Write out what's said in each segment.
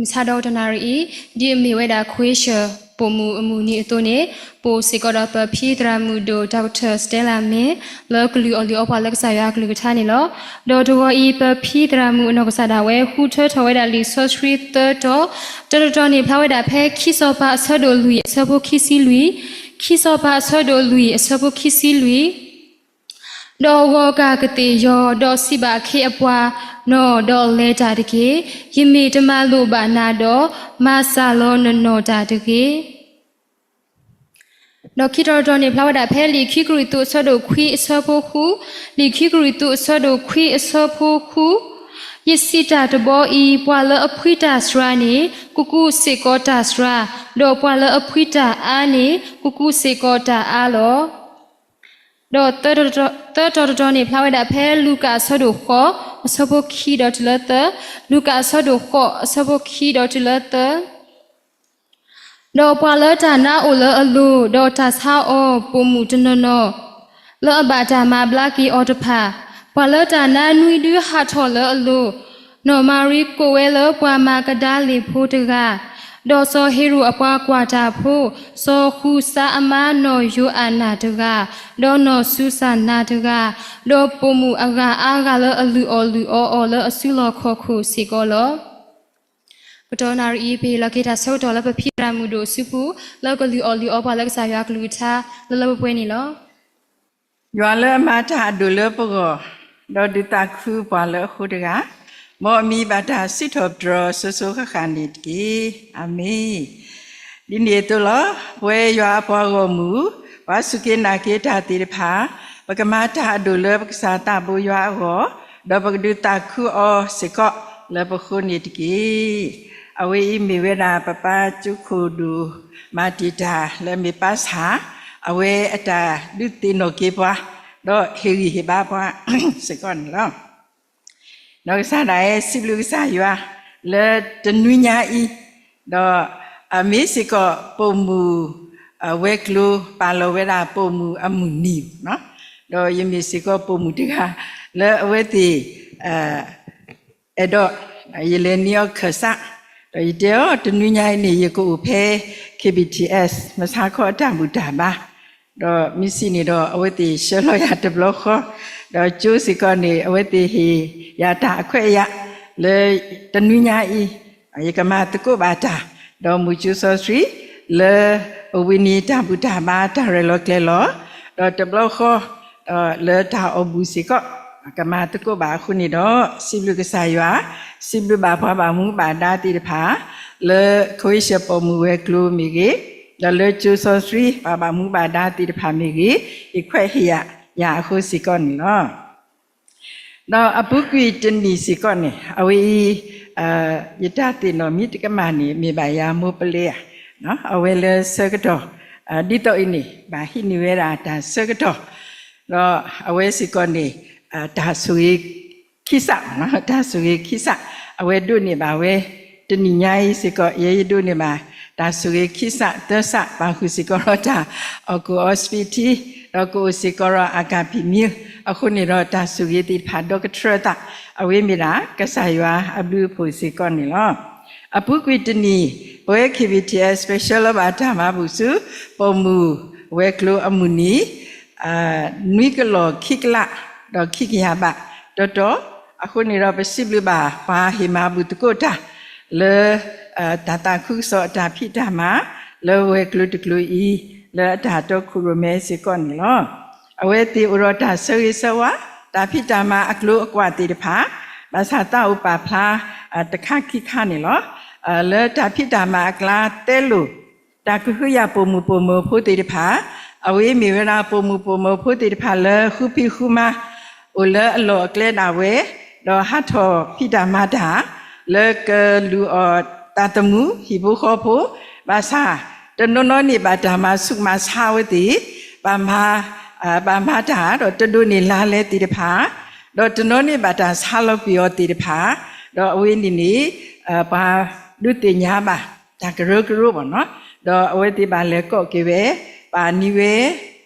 မုၢ်ဆါဒီးတနၣ်ရံၣ်အံၤ ဒ်အမ့ၢ်ဝဲဒၣ် ခွ့ၡၢၣ် ပိာ်မုၣ်အမုၢ်နံၤအသိးန့ၣ် ပအိၣ်စ့ၢ်ကီးဒီးပဖံသရၣ်မုၣ်ဒိၣ် Doctor Stella Min လၢကလုၢ်အီၣ်လုၢ်အီပှၤလၢကစၢ်ယွၤအကလုၢ်ကထါန့ၣ်လီၤ. ဒီးတဂီၤအံၤ ပဖံသရၣ်မုၣ်အနီၢ်ကစၢ်ဒၣ်ဝဲ ဃုထၢထီၣ်ဝဲဒၣ်လံာ်စီဆှံသၢတီၤ, တၢတတီၤန့ၣ်ဖျါဝဲဒၣ်ဖဲခံစီၤပၤအဆၢဒိၣ်လွံၢ်အဆၢဖိခံဆံလွံၢ်, ခံစီၤပၤအဆၢဒိၣ်လွံၢ်အဆၢဖိခံဆံလွံၢ် ဒီးဂီၤကၢ်ကသ့ၣ်ယီၤ, ဒီးစံးဘၣ်အခ့အပှၤ, နီၢ်ဒီးလဲၤတၢ်တက့ၢ်. ယမ့ၢ်တမၤလိာ်ဘၣ်နၤဒီး, မၤစၢ်လီၤနနီၢ်တၢ်တဂ့ၤ. ဒီးခံတီၤတတီၤန့ၣ်ဖျါဝဲဒၣ်ဖဲလံာ်ခံကရံၣ်သူးအဆၢဒိၣ်ခွံအဆၢဖိဃု, လံာ်ခံကရံၣ်သူးအဆၢဒိၣ်ခွံအဆၢဖိဃု, ယစံးတၢ်တဘီအံၤ, ပှၤလၢအဖှံတၢ်စှၤန့ၣ် ကကူးစ့ၢ်ကီးတၢ်စှၤ, ဒီးပှၤလၢအဖှံတၢ်အါန့ၣ် ကကူးစ့ၢ်ကီးတၢ်အါလီၤ. ဒီးသၢတီၤတတီၤန့ၣ်ဖျါဝဲဒၣ်ဖဲလူၤကၣ်အဆၢဒိၣ်ဃိး အဆၢဖိခံဒီးတုၤလၢသၢ, လူၤကၣ်အဆၢဒိၣ်ဃိး အဆၢဖိခံဒီးတုၤလၢသၢ ဒီးပှၤလၢတၢ်နါအိၣ်လၢအလိၤ, ဒီးတၢ်ဆါအီၤပိာ်မုၣ်တနီၤနီၤ, လၢအဘၣ်တၢ်မၤဘျါက့ၤအီၤတဖၣ်, ပှၤလၢတၢ်နါနွံဒုဟးထီၣ်လၢအလိၤ, နီၢ်မၤရံကိးဝဲလၢပှၤမၤကဒါလ့ၣ်ဖိတဂၤ, ဒီးစီၤဟ့ၤရိာ်အပှၤကွၢ်တၢ်ဖိ, စီၤဃူစါအမါနီၢ်ယိၤအၣ်နၣ်တဂၤ, ဒီးနီၢ်စူၤစၢ်နါတဂၤ, ဒီးပိာ်မုၣ်အဂၤအါဂၤလၢအလုၢ်အီၣ်လုၢ်အီအီၤလၢအစုလီၢ်ခီၣ်ခိၣ်စ့ၢ်ကီးလီၤ. ကတီၢ်နၣ်ရံၣ်အံၤ ပဟ့ၣ်လီၤက့ၤတၢ်ဆၢကတီၢ်လၢပဖံသရၣ်မုၣ်ဒိၣ်အစုပူၤ လၢကလုၢ်အီၣ်လုၢ်အီပှၤလၢကစၢ်ယွၤအကလုၢ်ကထါ လၢလၢပှဲၤပှဲၤန့ၣ်လီၤ. ယွၤလၢအမၤတၢ်အဒိၣ်လၢပဂီၢ်, ဒီးဒုးသးခုပှၤလၢအဃိတဂၤ, မ်အမံၤဘၣ်တၢ်စံးထီၣ်ပတြၢၤစိၤစိၤဃၣ်ဃၣ်န့ၣ်တက့ၢ်. အၤမ့ၣ်. ဒ်န့ၣ်အသိးလီၤ. ပဝဲယွၤအပှၤဂီၢ်မုၢ်, ပှၤစူၢ်က့ၤနာ်က့ၤတၢ်သ့ၣ်တဖၣ်, ပကမၤတၢ်အဒိၣ်လၢပကစၢ်သးဘိယွၤအဂီၢ်, ဒီးပကဒုးသးခုအီၤစ့ၢ်ကီးလၢပဃိန့ၣ်တက့ၢ်. အဝဲအံၤမ့ၢ်ဝဲဒၣ်ပပၢ်ကၠိခိၣ်ဒိၣ် မၤတံာ်တာ်လၢအမ့ၢ်ပၢ်ဆၣ်, အဝဲအတၢ်ဒုးသ့ၣ်နီၣ်က့ၤပှၤ, ဒီးဟ့ၣ်ဂံၢ်ဟ့ၣ်ဘါပှၤစ့ၢ်ကီးန့ၣ်လီၤ. ဒီးကစၢ်ဒၣ်အဲၣ်စံးဘျုးကစၢ်ယွၤ လၢတနွံညါအံၤ, ဒီးအမ့ၢ်စ့ၢ်ကီးပိာ်မုၣ် ဝဲၤကျိၤပာ်လီၤဝဲဒၣ်ပိာ်မုၣ်အမုၢ်နံၤ, ဒီးယမ့ၢ်စ့ၢ်ကီးပိာ်မုၣ်တဂၤ လၢအဝဲသ့ၣ် အဲၣ်ဒိး ယလဲၤနံၤအီၤခၢၣ်စး, ဒီးယတဲအီၤ တနွံညါအံၤန့ၣ် ယကအိၣ်ဖဲ KBTS မဆါခီအတၢ်ဘူၣ်တၢ်ဘါ, ဒီးမ့ၢ်စံးန့ၣ်ဒီး အဝဲသ့ၣ်ဆှၢလီၤယၤတဘျီဃီ, ဒီးကၠိစ့ၢ်ကီးန့ၣ် အဝဲသ့ၣ်ဟ့ၣ်ယၤတၢ်အခွဲးအယာ် လၢတနွံညါအံၤ ယကမၤသကိးဘၣ်တၢ်, ဒီးမုၢ်ကၠိစီဆှံ လၢအဝံၤန့ၣ်တၢ်ဘူၣ်တၢ်ဘါတၢ်ရဲၣ်လီၤကျဲၤလီၤ, ဒီးတဘျီဃီ ဒီးလၢတၢ်အီၣ်ဘူၣ်စ့ၢ်ကီး ကမၤသကိးဘၣ်အဃိန့ၣ်ဒီး စံးဘျုးကစၢ်ယွၤ, စံးဘျုးဘၣ်ပှၤဘၣ်မူဘၣ်ဒါသ့ၣ်တဖၣ်, လၢခဝ့ၡၢၣ်ပိာ်မုၣ်ဝဲၤကျိၤမ့ၢ်ဂ့ၤ, ဒီးလၢကၠိစီဆှံပှၤဘၣ်မူဘၣ်ဒါသ့ၣ်တဖၣ်မ့ၢ်ဂ့ၤ, ဟ့ၣ်ခွဲးဟ့ၣ်ယာ်ယၤအဃိစ့ၢ်ကီးန့ၣ်လီၤ. ဒီးအပူၤကွံာ်တနံၤစ့ၢ်ကီးန့ၣ် အဝဲအံၤ ယတၢ်သ့ၣ်နီၣ်မံၤတကမၣ်န့ၣ် မ့ၢ်ဘၣ်ယၤမိၢ်ပလဲဧါ, အဝဲလၢဆၢကတီၢ် ဒ်သိးအံၤန့ၣ် ဘၣ်ဟံးန့ၢ်ဝဲဒၣ်တၢ်ဆၢကတီၢ်, ဒီးအဝဲစ့ၢ်ကီးန့ၣ် တၢ်ဆိၣ်ဂ့ၤခံစး, တၢ်ဆိၣ်ဂ့ၤခံစး အဝဲဒိးန့ၢ်ဘၣ်ဝဲ တနံၤညါအံၤစ့ၢ်ကီး ယဲယဒိးန့ၢ်ဘၣ် တၢ်ဆိၣ်ဂ့ၤခံစးသၢစး ပာ်ဃုာ်စ့ၢ်ကီးဒီးတၢ်အီၣ်ကူၣ်အီစဖံးထံ, ဒီးကအိၣ်စ့ၢ်ကီးဒီးအကၣ်ဖံးမံ, အဃိန့ၣ်ဒီးတၢ်ဆိၣ်ဂ့ၤသ့ၣ်တဖၣ်ဒီးကထြၢသး, အဝဲမ့ၢ်ဒၣ် ကစၢ်ယွၤအဘျုးအဖှိၣ်စ့ၢ်ကီးန့ၣ်လီၤ. အပူၤကွံာ်တနံၤ ပဝဲ KBTS ပဆှၢလီၤဘၣ်တၢ်မၤဘူၣ်ဆူ ပိာ်မုၣ်ဝဲၤကျိၤအမုၢ်နံၤ နွံကလီၢ်ခံကလး ဒီးခံကယၤဘးတီတီ, အဃိန့ၣ်ဒီးပစံးဘျုးဘၣ်ပှၤဟ့ၣ်မၤဘူၣ်သကိးတၢ် လၢ တၢ်သးခုကစီၣ်အတၢ်ဖံးတၢ်မၤ လၢဝဲၤကျိၤတကျိၤအံၤ လၢအတၢ်တီခိၣ်ရိၣ်မဲစ့ၢ်ကီးန့ၣ်လီၤ. အဝဲသ့ၣ်အိၣ်ဒီးတၢ်ဆၢဂ့ၤဆၢဝါ တၢ်ဖံးတၢ်မၤအကျိၤအကွာ်သ့ၣ်တဖၣ် ဘၣ်ဆၣ်သးအိၣ်ပာ်ဖျါ တခါခံခါန့ၣ်လီၤ. လၢတၢ်ဖံးတၢ်မၤအကျါ သဲလိာ် တၢ်ကဟုကယာ်ပိာ်မုၣ်ပိာ်မၢၤဖိသ့ၣ်တဖၣ်, အဝဲအံၤမ့ၢ်ဝဲဒၣ်ပိာ်မုၣ်ပိာ်မၢၤဖိသ့ၣ်တဖၣ်လၢဃုဖံးဃုမၤ အိၣ်လၢအလီၢ်အကျဲဒၣ်ဝဲ, ဒီးဟးထီၣ်ဖံးတၢ်မၤတၢ် လၢကလူၤအီၣ်သးသမူဟံၣ်ဖိဃီဖိ, ဘၣ်ဆၣ် တနီၤနီၤန့ၣ်ဘၣ်တၢ်မၤဆူးမၤဆါအဝဲသ့ၣ်, ဘၣ်မၤ ဘၣ်မၤတၢ်ဒီးတဒိးန့ၢ်လါလဲသ့ၣ်တဖၣ်, ဒီးတနီၤန့ၣ်ဘၣ်တၢ်ဆါလီၤကွံာ်အီၤသ့ၣ်တဖၣ်, ဒီးအဝဲန့ၣ်န့ၣ် ပှၤဒုးသ့ၣ်ညါဘၣ် တၢ်ကရၢကရိဘၣ်နီၤ, ဒီးအဝဲသ့ၣ်ဘၣ်လဲၤကိးက့ၤဝဲ, ဘၣ်နံၤဝဲ,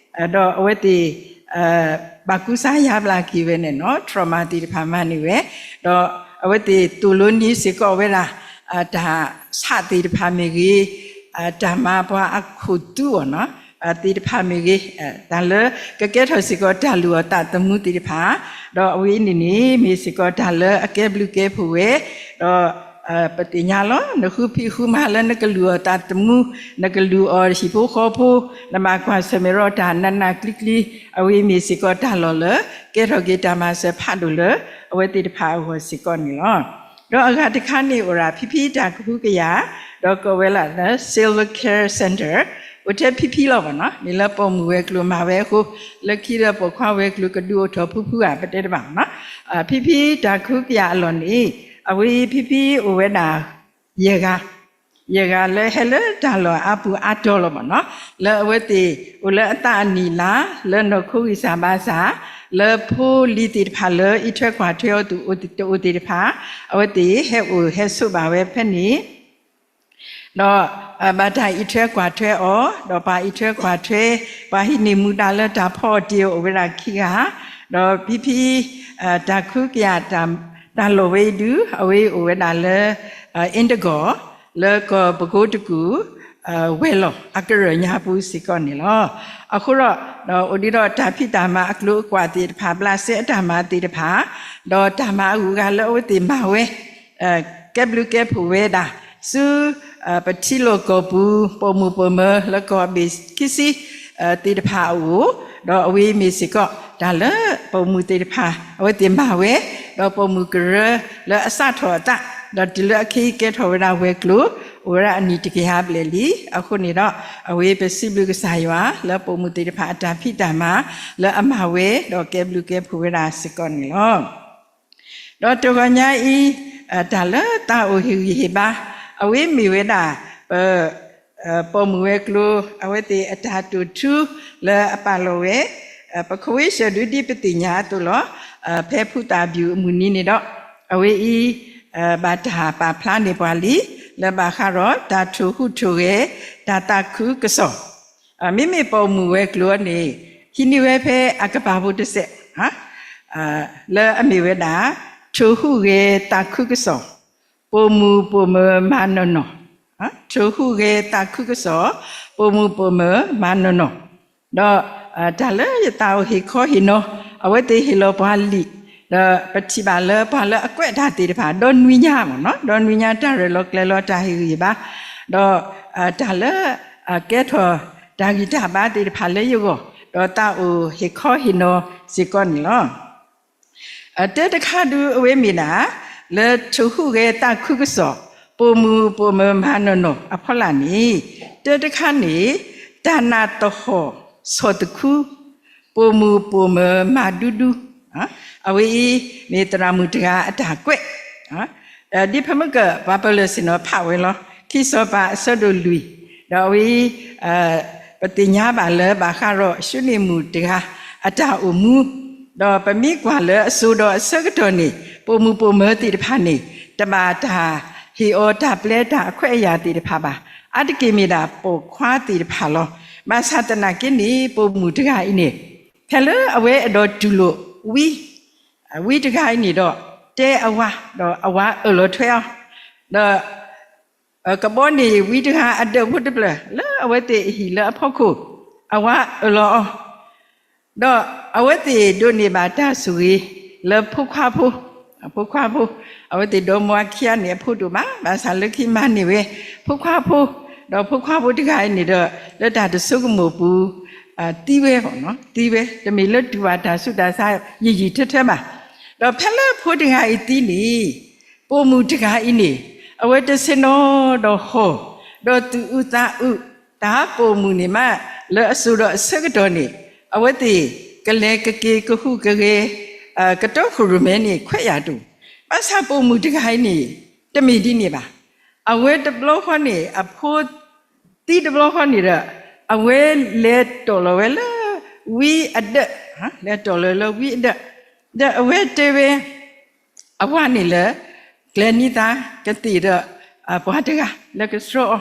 ဒီးအဝဲသ့ၣ် ဘၣ်ကူစါယါဘျါက့ၤဝဲန့ၣ်နီၤ, trauma သ့ၣ်တဖၣ်မၤန့ၢ်ဝဲ, ဒီးအဝဲသ့ၣ်သိၣ်လိနံၤစ့ၢ်ကီးဝဲဒၣ် တၢ်ဆးသ့ၣ်တဖၣ်မ့ၢ်ဂ့ၤ, တၢ်မၤပှၤအခိၣ်သူအီၤနီၤ သ့ၣ်တဖၣ်မ့ၢ်ဂ့ၤ, တၢ်လၢကကဲထီၣ်စ့ၢ်ကီးတၢ်လုၢ်အီၣ်သးသမူသ့ၣ်တဖၣ်, ဒီးအဝဲအံၤန့ၣ်န့ၣ် မ့ၢ်စ့ၢ်ကီးတၢ်လၢအကဲဘျုးကဲဖှိၣ်ဝဲ, ဒီး ပသ့ၣ်ညါလီၤ နဃုဖံးဃုမၤလၢနကလုၢ်အီၣ်သးသမူ, နကလုၢ်အီၣ်ဟံၣ်ဖိဃီဖိ, နဘၣ်ကွၢ်ဆၢၣ်မဲာ်ဒီးတၢ်နးနးကျံးကျံး, အဝဲအံၤမ့ၢ်စ့ၢ်ကီးတၢ်လီၢ်လၢ ကဲထီၣ်က့ၤတၢ်မၤစၢၤဖးဒိၣ်လၢ အဝဲသ့ၣ်တဖၣ်အဂီၢ်စ့ၢ်ကီးန့ၣ်လီၤ. ဒီးအဂၤတခါန့ၣ် အိၣ်ဒၣ်ဖံဖံတၢ်ကဟုကယာ်, ဒီးကိးဝဲလၢ Silver Care Center, အိၣ်ထဲဖံဖံလီၤဘၣ်နီၤ, မ့ၢ်လၢပိာ်မုၣ်ဝဲၤကျိၤမၤဝဲအဃိ, လၢခံဒီးပိာ်ခွါဝဲၤကျိၤကဒုးအိၣ်ထီၣ်ဖုဖုဧါ ပတဲတဘၣ်နီၤ, ဖံဖံတၢ်ကဟုကယာ်အလီၢ်န့ၣ်, အဝဲဖံဖံအိၣ်ဝဲဒၣ် ယဲၢ်ဂၤ, ယဲၢ်ဂၤလၢဟဲလၢတၢ်လီၢ်အါပူၤအါတီၤလီၤဘၣ်နီၤ, လၢအဝဲသ့ၣ်အိၣ်လၢအသးအနံၣ်လါ, လၢနီၢ်ခိဂံၢ်စၢ်ဘါစၢ်, လၢဖိလံၤသ့ၣ်တဖၣ်လၢအံးထွဲကွၢ်ထွဲအီၤတအိၣ်သ့ၣ်တဖၣ်, အဝဲသ့ၣ်ဟဲအိၣ်ဟဲဆိးဘၣ်ဝဲဖဲန့ၣ် ဒီးဘၣ်တၢ်အံးထွဲကွၢ်ထွဲအီၤ, ဒီးပှၤအံးထွဲကွၢ်ထွဲ, ပှၤဟံးန့ၢ်မူဒါလၢတၢ်ဖီအီၣ်တ့ၢ်အီၤအိၣ်ဝဲဒၣ်ခံဂၤ, ဒီးဖံဖံ တၢ်ကဟုကယာ် တၢ်လီၢ်ဝဲအံၤဒုး အဝဲအံၤအိၣ်ဝဲဒၣ်လၢ Indigo, လၢကီၢ်ပကိတကူၣ် ဝဲၤလီၢ်အကရၢၢ်ညါပူၤစ့ၢ်ကီးန့ၣ်လီၤ. အဃိဒီး အိၣ်ဒံးဒီးတၢ်ဖံးတၢ်မၤအကျိၤအကွာ်သ့ၣ်တဖၣ် ဘျးစဲအတၢ်မၤသ့ၣ်တဖၣ်, ဒီးတၢ်မၤအဂုၤအဂၤလၢအဝဲသ့ၣ်မၤဝဲ ကဲဘျုးကဲဖှိၣ်ဝဲဒၣ် ဆူ ပထံလီၢ်ကီၢ်ပူၤ ပိာ်မုၣ်ပိာ်မၢၤလၢကီၢ်ဘ့ၣ်ခံဆံ သ့ၣ်တဖၣ်အအိၣ်, ဒီးအဝဲအံၤမ့ၢ်စ့ၢ်ကီး တၢ်လၢပိာ်မုၣ်သ့ၣ်တဖၣ် အဝဲသ့ၣ်မၤဝဲ, ဒီးပိာ်မုၣ်ကရၢလၢအစးထီၣ်အသး, ဒီးတုၤလၢအခဲအံၤကဲထီၣ်ဝဲဒၣ်ဝဲၤကျိၤ, အိၣ်ဝဲဒၣ်အနံၣ်တကယၤဘျဲၣ်လံ. အဃိန့ၣ်ဒီး အဝဲပစံးဘျုးကစၢ်ယွၤ လၢပိာ်မုၣ်သ့ၣ်တဖၣ်အတၢ်ဖံးတၢ်မၤ လၢအမၤဝဲ ဒီးကဲဘျုးကဲဖှိၣ်ဝဲဒၣ်စ့ၢ်ကီးန့ၣ်လီၤ. ဒီးတဂီၤညါအံၤ တၢ်လၢသးအိၣ်ဟ့ၣ်ဂံၢ်ဟ့ၣ်ဘါ, အဝဲမ့ၢ်ဝဲဒၣ် ပ ပိာ်မုၣ်ဝဲၤကျိၤ အဝဲသ့ၣ်အတၢ်တိာ်ထူလၢအပာ်လီၤဝဲ, ပခိးဝဲဆှၢဒုးဒ်ပသ့ၣ်ညါအသိးလီၤ. ဖဲဖုသၣ်ဘျုးအမုၢ်နံၤန့ၣ်ဒီး အဝဲအံၤ ဘၣ်တၢ်ပာ်ဖျါန့ၢ်ပှၤလံ လၢဘၣ်ဃးဒီးတၢ်ထိၣ်ဟူးထိၣ်ဂဲၤ တၢ်သးခုကစီၣ်, မ့မ့ၢ်ပိာ်မုၣ်ဝဲၤကျိၤန့ၣ် ဟံးန့ၢ်ဝဲဖဲအကပၤဖိတစဲး လၢအမ့ၢ်ဝဲဒၣ် ထိၣ်ဟူးဂဲၤသးခုကစီၣ်, ပိာ်မုၣ်ပိာ်မၢၤမၤနီၢ်နီၢ်, ထိၣ်ဟူးဂဲၤသးခုကစီၣ်, ပိာ်မုၣ်ပိာ်မၢၤမၤနီၢ်နီၢ်, ဒီးတၢ်လၢယသးအိၣ်ဟ့ၣ်ခီဟ့ၣ်နီၤ, အဝဲသ့ၣ်ဟ့ၣ်လီၤပှၤလံာ်, ဒီးပထံၣ်ဘၣ်လၢပှၤလၢအကွဲးတၢ်သ့ၣ်တဖၣ် ဒီနွံညါမ့ၢ်နီၤ, ဒီနွံညါတၢ်ရဲၣ်လီၤကျဲၤလီၤတၢ်ဟ့ၣ်ဂံၢ်ဟ့ၣ်ဘါ, ဒီး တၢ်လၢ ကဲထီၣ်တၢ်ဂံၢ်တၢ်ဘါသ့ၣ်တဖၣ်လၢယဂီၢ်, ဒီးသးအိၣ်ဟ့ၣ်ခီဟ့ၣ်နီၤစ့ၢ်ကီးန့ၣ်လီၤ. တၢတခါဒုးအဝဲမ့ၢ်ဒၣ် လၢထိၣ်ဟူးဂဲၤသးခုကစီၣ်, ပိာ်မုၣ်ပိာ်မၢၤမၤနီၢ်နီၢ်အဖီလာ်န့ၣ်, တၢတခါန့ၣ် တၢ်နၢ်သဟီၣ်ဆီၣ်သခူ, ပိာ်မုၣ်ပိာ်မၢၤမၤဒူဒူ, အဝဲအံၤမ့ၢ်သရၣ်မုၣ်တဂၤအတၢ်ကွဲး ဒ်ဖဲမုၢ်ကၢၢ် ပှၤပၢၤလၢာ်ဆ့ၣ်နီၤဖးဝဲလီၤ. ခံစီၤပၤအဆၢဒိၣ်လွံၢ်, ဒီးအဝဲအံၤ ပသ့ၣ်ညါဘၣ်လၢဘၣ်ဃးဒီးၡူနံၣ်မုၣ်တဂၤအတၢ်အိၣ်မူ, ဒီးပမ့ၢ်ကွၢ်လၢအစိၤဒီးအဆၢကတီၢ်န့ၣ် ပိာ်မုၣ်ပိာ်မၢၤသ့ၣ်တဖၣ်န့ၣ် တဘၣ်တၢ်ဟ့ၣ်အီၤတၢ်ပျဲတၢ်အခွဲးအယာ်သ့ၣ်တဖၣ်ဘၣ်. အါတက့ၢ်မ့ၢ်ဒၣ်ပိာ်ခွါသ့ၣ်တဖၣ်လီၤ. ဘၣ်ဆၣ်သနာ်က့န့ၣ် ပိာ်မုၣ်တဂၤအံၤန့ၣ် ဖဲလၢအဝဲအဲၣ်ဒိးတူၢ်လိာ်ဝံ ဝံတဂၤအံၤန့ၣ်ဒီး တဲအဝၤ, ဒီးအဝၤအၢၣ်လီၤထွဲအီၤ, ဒီး ကဘီန့ၢ်ဝံတဂၤအဒၢးဖိတဖျၢၣ် လၢအဝဲသ့ၣ်ဟံၣ်လၢအဖီခိၣ်, အဝၤအၢၣ်လီၤအီၤ, ဒီးအဝဲသ့ၣ်ဒိးန့ၢ်ဘၣ်တၢ်ဆိၣ်ဂ့ၤလၢဖိခွါဖိ, ဖိခွါဖိ, အဝဲသ့ၣ်ဒီမါဝၤခံဂၤန့ၣ် အဖိတအိၣ်ဘၣ်, ဘၣ်ဆၣ်လၢခံမၤန့ၢ်ဝဲ ဖိခွါဖိ, ဒီးဖိခွါဖိတဂၤအံၤန့ၣ်ဒီး လၢတၢ်တဆိကမိၣ်ပူၤ သံဝဲ, သံဝဲ, တမ့ၢ်လၢတူၢ်ဘၣ်တၢ်ဆူးတၢ်ဆါယံာ်ယံာ်ထဲထဲဘၣ်. ဒီးဖဲလၢဖိတဂၤအံၤသံန့ၣ် ပိာ်မုၣ်တဂၤအံၤန့ၣ် အဝဲတဆ့ၣ်နီၤဒီးဟီၣ်, ဒီးသူၣ်အုးသးအုး, တၢ်ပိာ်မုၣ်န့ၣ်မး လၢအစိၤဒီးအဆၢကတီၢ်န့ၣ် အဝဲသ့ၣ်ကလဲၤကက့ၤကဟူးကဂဲၤ ကတီခိၣ်ရိၣ်မဲန့ၣ် ခွဲးယာ်တအိၣ်, ဘၣ်ဆၣ်ပိာ်မုၣ်တဂၤအံၤန့ၣ် တမ့ၢ်ဒ်န့ၣ်ဘၣ်. အဝဲတဘျီဃီန့ၣ် အဖိ သံတဘျီဃီန့ၣ်ဒီး အဝဲလဲၤတီၢ်လီၤဝဲလၢ ဝံအဒၢး, လဲၤတီၢ်လီၤလၢဝံအဒၢး, ဒီးအဝဲတဲဝဲ အဝၤန့ၣ်လၢ ကျဲၤနံၤသးကသ့ၣ်ဒီး ပှၤတဂၤလၢကဆှၢအီၤ,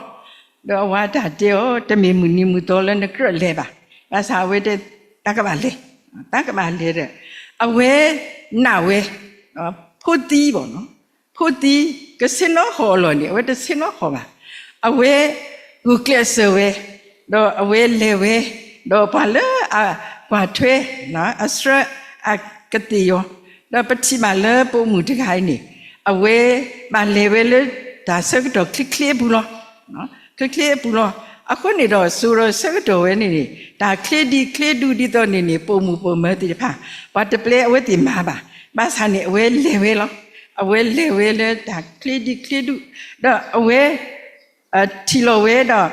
ဒီးအဝၤတၢ်တဲအီၤ တမ့ၢ်မုၢ်နံၤမုၢ်သီလၢနကြၢးလဲၤဘၣ်, ဘၣ်ဆၣ်အဝဲတဲ တၢ်ကဘၣ်လဲၤ, တၢ်ကဘၣ်လဲၤဒီး အဝဲနာ်ဝဲ ဖိသံဘၣ်နီၤ, ဖိသံ ကဆ့ၣ်နီၤဟီၣ်အလီၢ်န့ၣ် အဝဲတဆ့ၣ်နီၤဟီၣ်ဘၣ်. အဝဲဂုာ်ကျဲးစၢးဝဲ, ဒီးအဝဲလဲၤဝဲ, ဒီးပှၤလၢအကွၢ်ထွဲ အဆှၢအကသ့ၣ်ယီၤ, ဒီးပထံၣ်ဘၣ်လၢပိာ်မုၣ်တဂၤအံၤန့ၣ် အဝဲဘၣ်လဲၤဝဲလၢတၢ်ဆၢကတီၢ်ချ့ချ့အပူၤလီၤ. ချ့ချ့အပူၤလီၤ. အဃိန့ၣ်ဒီး စိၤဒီးဆၢကတီၢ်ဝဲန့ၣ်န့ၣ် တၢ်ချ့ဒံးချ့ဒူၣ်ဒ်သိးန့ၣ်န့ၣ် ပိာ်မုၣ်ပိာ်မၢၤသ့ၣ်တဖၣ် ပှၤတပျဲအဝဲသ့ၣ်မၤဘၣ်. ဘၣ်ဆၣ်န့ၣ် အဝဲလဲၤဝဲလီၤ. အဝဲလဲၤဝဲလၢတၢ်ချ့ဒံးချ့ဒူၣ်, ဒီးအဝဲ ထံၣ်လီၤဝဲဒီး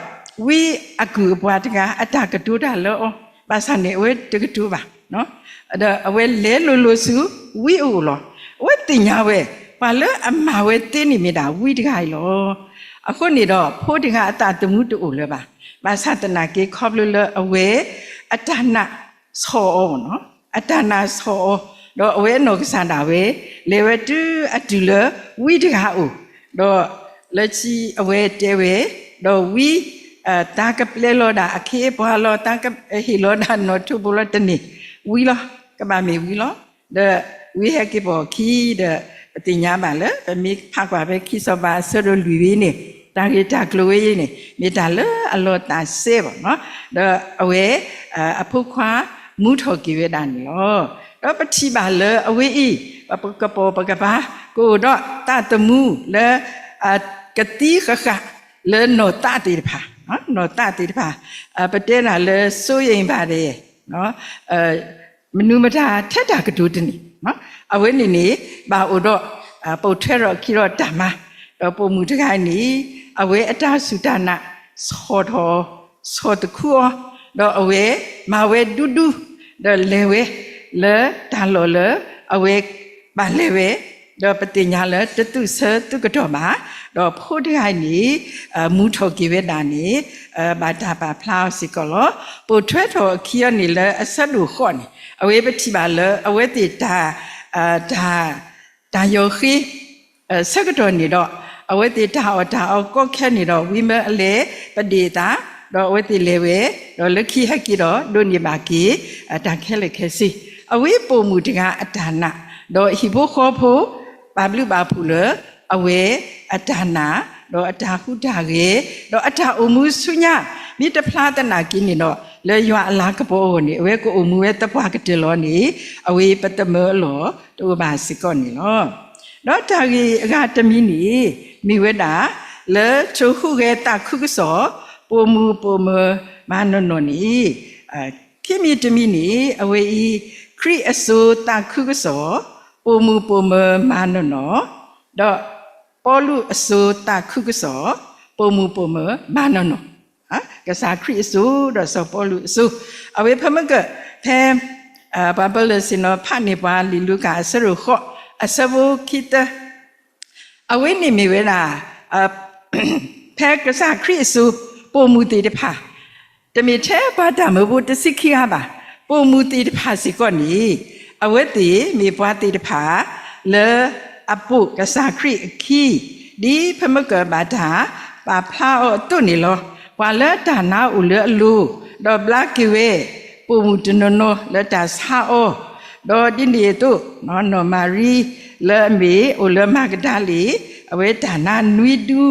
ဝံအကုၢ်အပှၤတဂၤ အတၢ်ကတိၤတၢ်လၢအီၤ, ဘၣ်ဆၣ်န့ၣ် အဝဲတကတိၤဘၣ်. ဒီးအဝဲလဲၤလိၤလိၤဆူဝံအအိၣ်လီၤ. အဝဲသ့ၣ်ညါဝဲ ပှၤလၢအမၤဝဲသ့န့ၣ်မ့ၢ်ဒၣ်ဝံတဂၤအံၤလီၤ. အဃိန့ၣ်ဒီး ဖိတဂၤအသးသမူတအိၣ်လၢၤဘၣ်. ဘၣ်ဆၣ်သနာ်က့ ခီဖျိလၢအဝဲအတၢ်နာ်ဆီၣ်အီၤ အတၢ်နာ်ဆီၣ်အီၤ, ဒီးအဝဲအနီၢ်ကစၢ်ဒၣ်ဝဲ လဲၤဝဲတုၤအတုၤလၢဝံတဂၤအအိၣ်, ဒီးလၢခံအဝဲတဲဝဲ, ဒီးဝံ တၢ်ကပျဲလီၤဒၣ်အခ့အပှၤလီၤ, တၢ်ကဟ့ၣ်လီၤဒၣ်နီၣ်ထိးဘိလီၤတန့ၢ်, ဝံလီၤ, ကဘၣ်မ့ၢ်ဝံလီၤ. ဒီးဝံဟဲက့ၤပိာ်အခံဒီး ပသ့ၣ်ညါဘၣ်လၢ ပမ့ၢ်ဖးကွၢ်ဖဲခံစီၤပၤအဆၢဒိၣ်လွံၢ်ဝံန့ၣ် တၢ်ဂ့ၢ်တၢ်ကျိၤဝဲအံၤန့ၣ် မ့ၢ်တၢ်လၢအလီၤသးစဲဘၣ်နီၤ, ဒီးအဝဲ အဖိခွါမူထီၣ်က့ၤဝဲဒၣ်န့ၣ်လီၤ. ဒီးပထံၣ်ဘၣ်လၢအဝဲအံၤ ပကပိာ်ပကပၤ ကအိၣ်ဒီးသးသမူလၢ ကသံဃၣ်ဃၣ်လၢနီၢ်သးသ့ၣ်တဖၣ်, နီၢ်သးသ့ၣ်တဖၣ် ပတဲဒၣ်လၢ စိုးရိမ်ပါတယ် မနုၤမတၤထဲတၢ်ကတိၤတန့ၢ်, အဝဲန့ၣ်န့ၣ် ဘၣ်အိၣ်ဒီး ပိာ်ထွဲထီၣ်အခံဒီးတၢ်မၤ, ဒီးပိာ်မုၣ်တဂၤအံၤန့ၣ် အဝဲအတၢ်စူၢ်တၢ်နာ် ဆီၣ်ထီၣ် ဆီၣ်သခူအီၤ, ဒီးအဝဲမၤဝဲဒူဒူ, ဒီးလဲၤဝဲလၢတၢ်လီၢ်လၢအဝဲဘၣ်လဲၤဝဲ, ဒီးပသ့ၣ်ညါလၢတသူၣ်ဆၢသူၣ်ကတီၢ်ဘၣ်, ဒီးဖိတဂၤအံၤန့ၣ် မူထီၣ်က့ၤဝဲဒၣ်န့ၣ် ဘၣ်တၢ်ပာ်ဖျါအီၤစ့ၢ်ကီးလီၤ. ပိာ်ထွဲထီၣ်အခံအီၤန့ၣ်လၢအဆၢဒိၣ်ဃိးန့ၣ် အဝဲပထံၣ်ဘၣ်လၢအဝဲသ့ၣ်တၢ် တၢ် တၢ်ယီၤဃ့ ဆၢကတီၢ်န့ၣ်ဒီး အဝဲသ့ၣ်တၢ်အီၣ်တၢ်အီကီခဲန့ၣ်ဒီး ဝံမၢအလဲၤပဒ့ၣ်အသး, ဒီးအဝဲသ့ၣ်လဲၤဝဲ, ဒီးလၢခံဟဲက့ၤဒီး ဒိးန့ၢ်ဘၣ်က့ၤ တၢ်ခဲလၢာ်ခဲဆ့, အဝဲပိာ်မုၣ်တဂၤအတၢ်နာ်, ဒီးဟံၣ်ဖိဃီဖိ ပာ်ဘျုးပာ်ဖှိၣ်လၢအဝဲအတၢ်နာ်, ဒီးအတၢ်ဟူးတၢ်ဂဲၤ, ဒီးအတၢ်အိၣ်မူဆူညါ မ့ၢ်တဖျါသနာ်က့န့ၣ်ဒီး လၢယွၤအလၤကပီၤအဂီၢ်န့ၣ် အဝဲကအိၣ်မူဝဲသပှၢ်ကတၢၢ်လီၤန့ၣ် အဝဲပသမၢအလီၢ်တအိၣ်ဘၣ်စ့ၢ်ကီးန့ၣ်လီၤ. ဒီးတၢ်ဂ့ၢ်အဂၤတမံၤန့ၣ် မ့ၢ်ဝဲဒၣ် လၢထိၣ်ဟူးဂဲၤသးခုကစီၣ် ပိာ်မုၣ်ပိာ်မၢၤမၤနီၢ်နီၢ်န့ၣ်, ခံမံၤတမံၤန့ၣ် အဝဲအံၤ ခရံာ်အစိၤသးခုကစီၣ် ပိာ်မုၣ်ပိာ်မၢၤမၤနီၢ်နီၢ်, ဒီးပီလူးအစိၤသးခုကစီၣ် ပိာ်မုၣ်ပိာ်မၢၤမၤနီၢ်နီၢ်, ကစၢ်ခရံာ်အစိၤ ဒီးစီၤပီလူးအစိၤ, အဝဲဖဲမ့ၢ်က ဖဲ ပှၤပၢၤလၢာ်ဆ့ၣ်နီၤဖးန့ၢ်ပှၤလံာ်လူၤကၣ်အဆၢဒိၣ်ဃိး အဆၢဖိခံသၢ အဝဲန့ၣ်မ့ၢ်ဝဲဒၣ် ဖဲကစၢ်ခရံာ်အစိၤ ပိာ်မုၣ်သ့ၣ်တဖၣ် တမ့ၢ်ထဲပှၤတၢ်မၢဖိတဆံခံဂၤဘၣ်, ပိာ်မုၣ်သ့ၣ်တဖၣ်စ့ၢ်ကီးန့ၣ် အဝဲသ့ၣ်မ့ၢ်ပှၤသ့ၣ်တဖၣ် လၢအပိာ်ကစၢ်ခရံာ်အခံ ဒ်ဖဲမ့ၢ်ကဘၣ်တၢ်ပာ်ဖျါအီၤအသိးန့ၣ်လီၤ. ပှၤလၢတၢ်နါအိၣ်လၢအလိၤ, ဒီးဘျါက့ၤဝဲ ပိာ်မုၣ်တနီၤနီၤလၢတၢ်ဆါအီၤ, ဒီးဒ်န့ၣ်အသိး နီၢ်မၤရံ လၢအမ့ၢ်အိၣ်လၢမၤကဒၤလ့ၣ်, အဝဲတၢ်နါနွံဒူ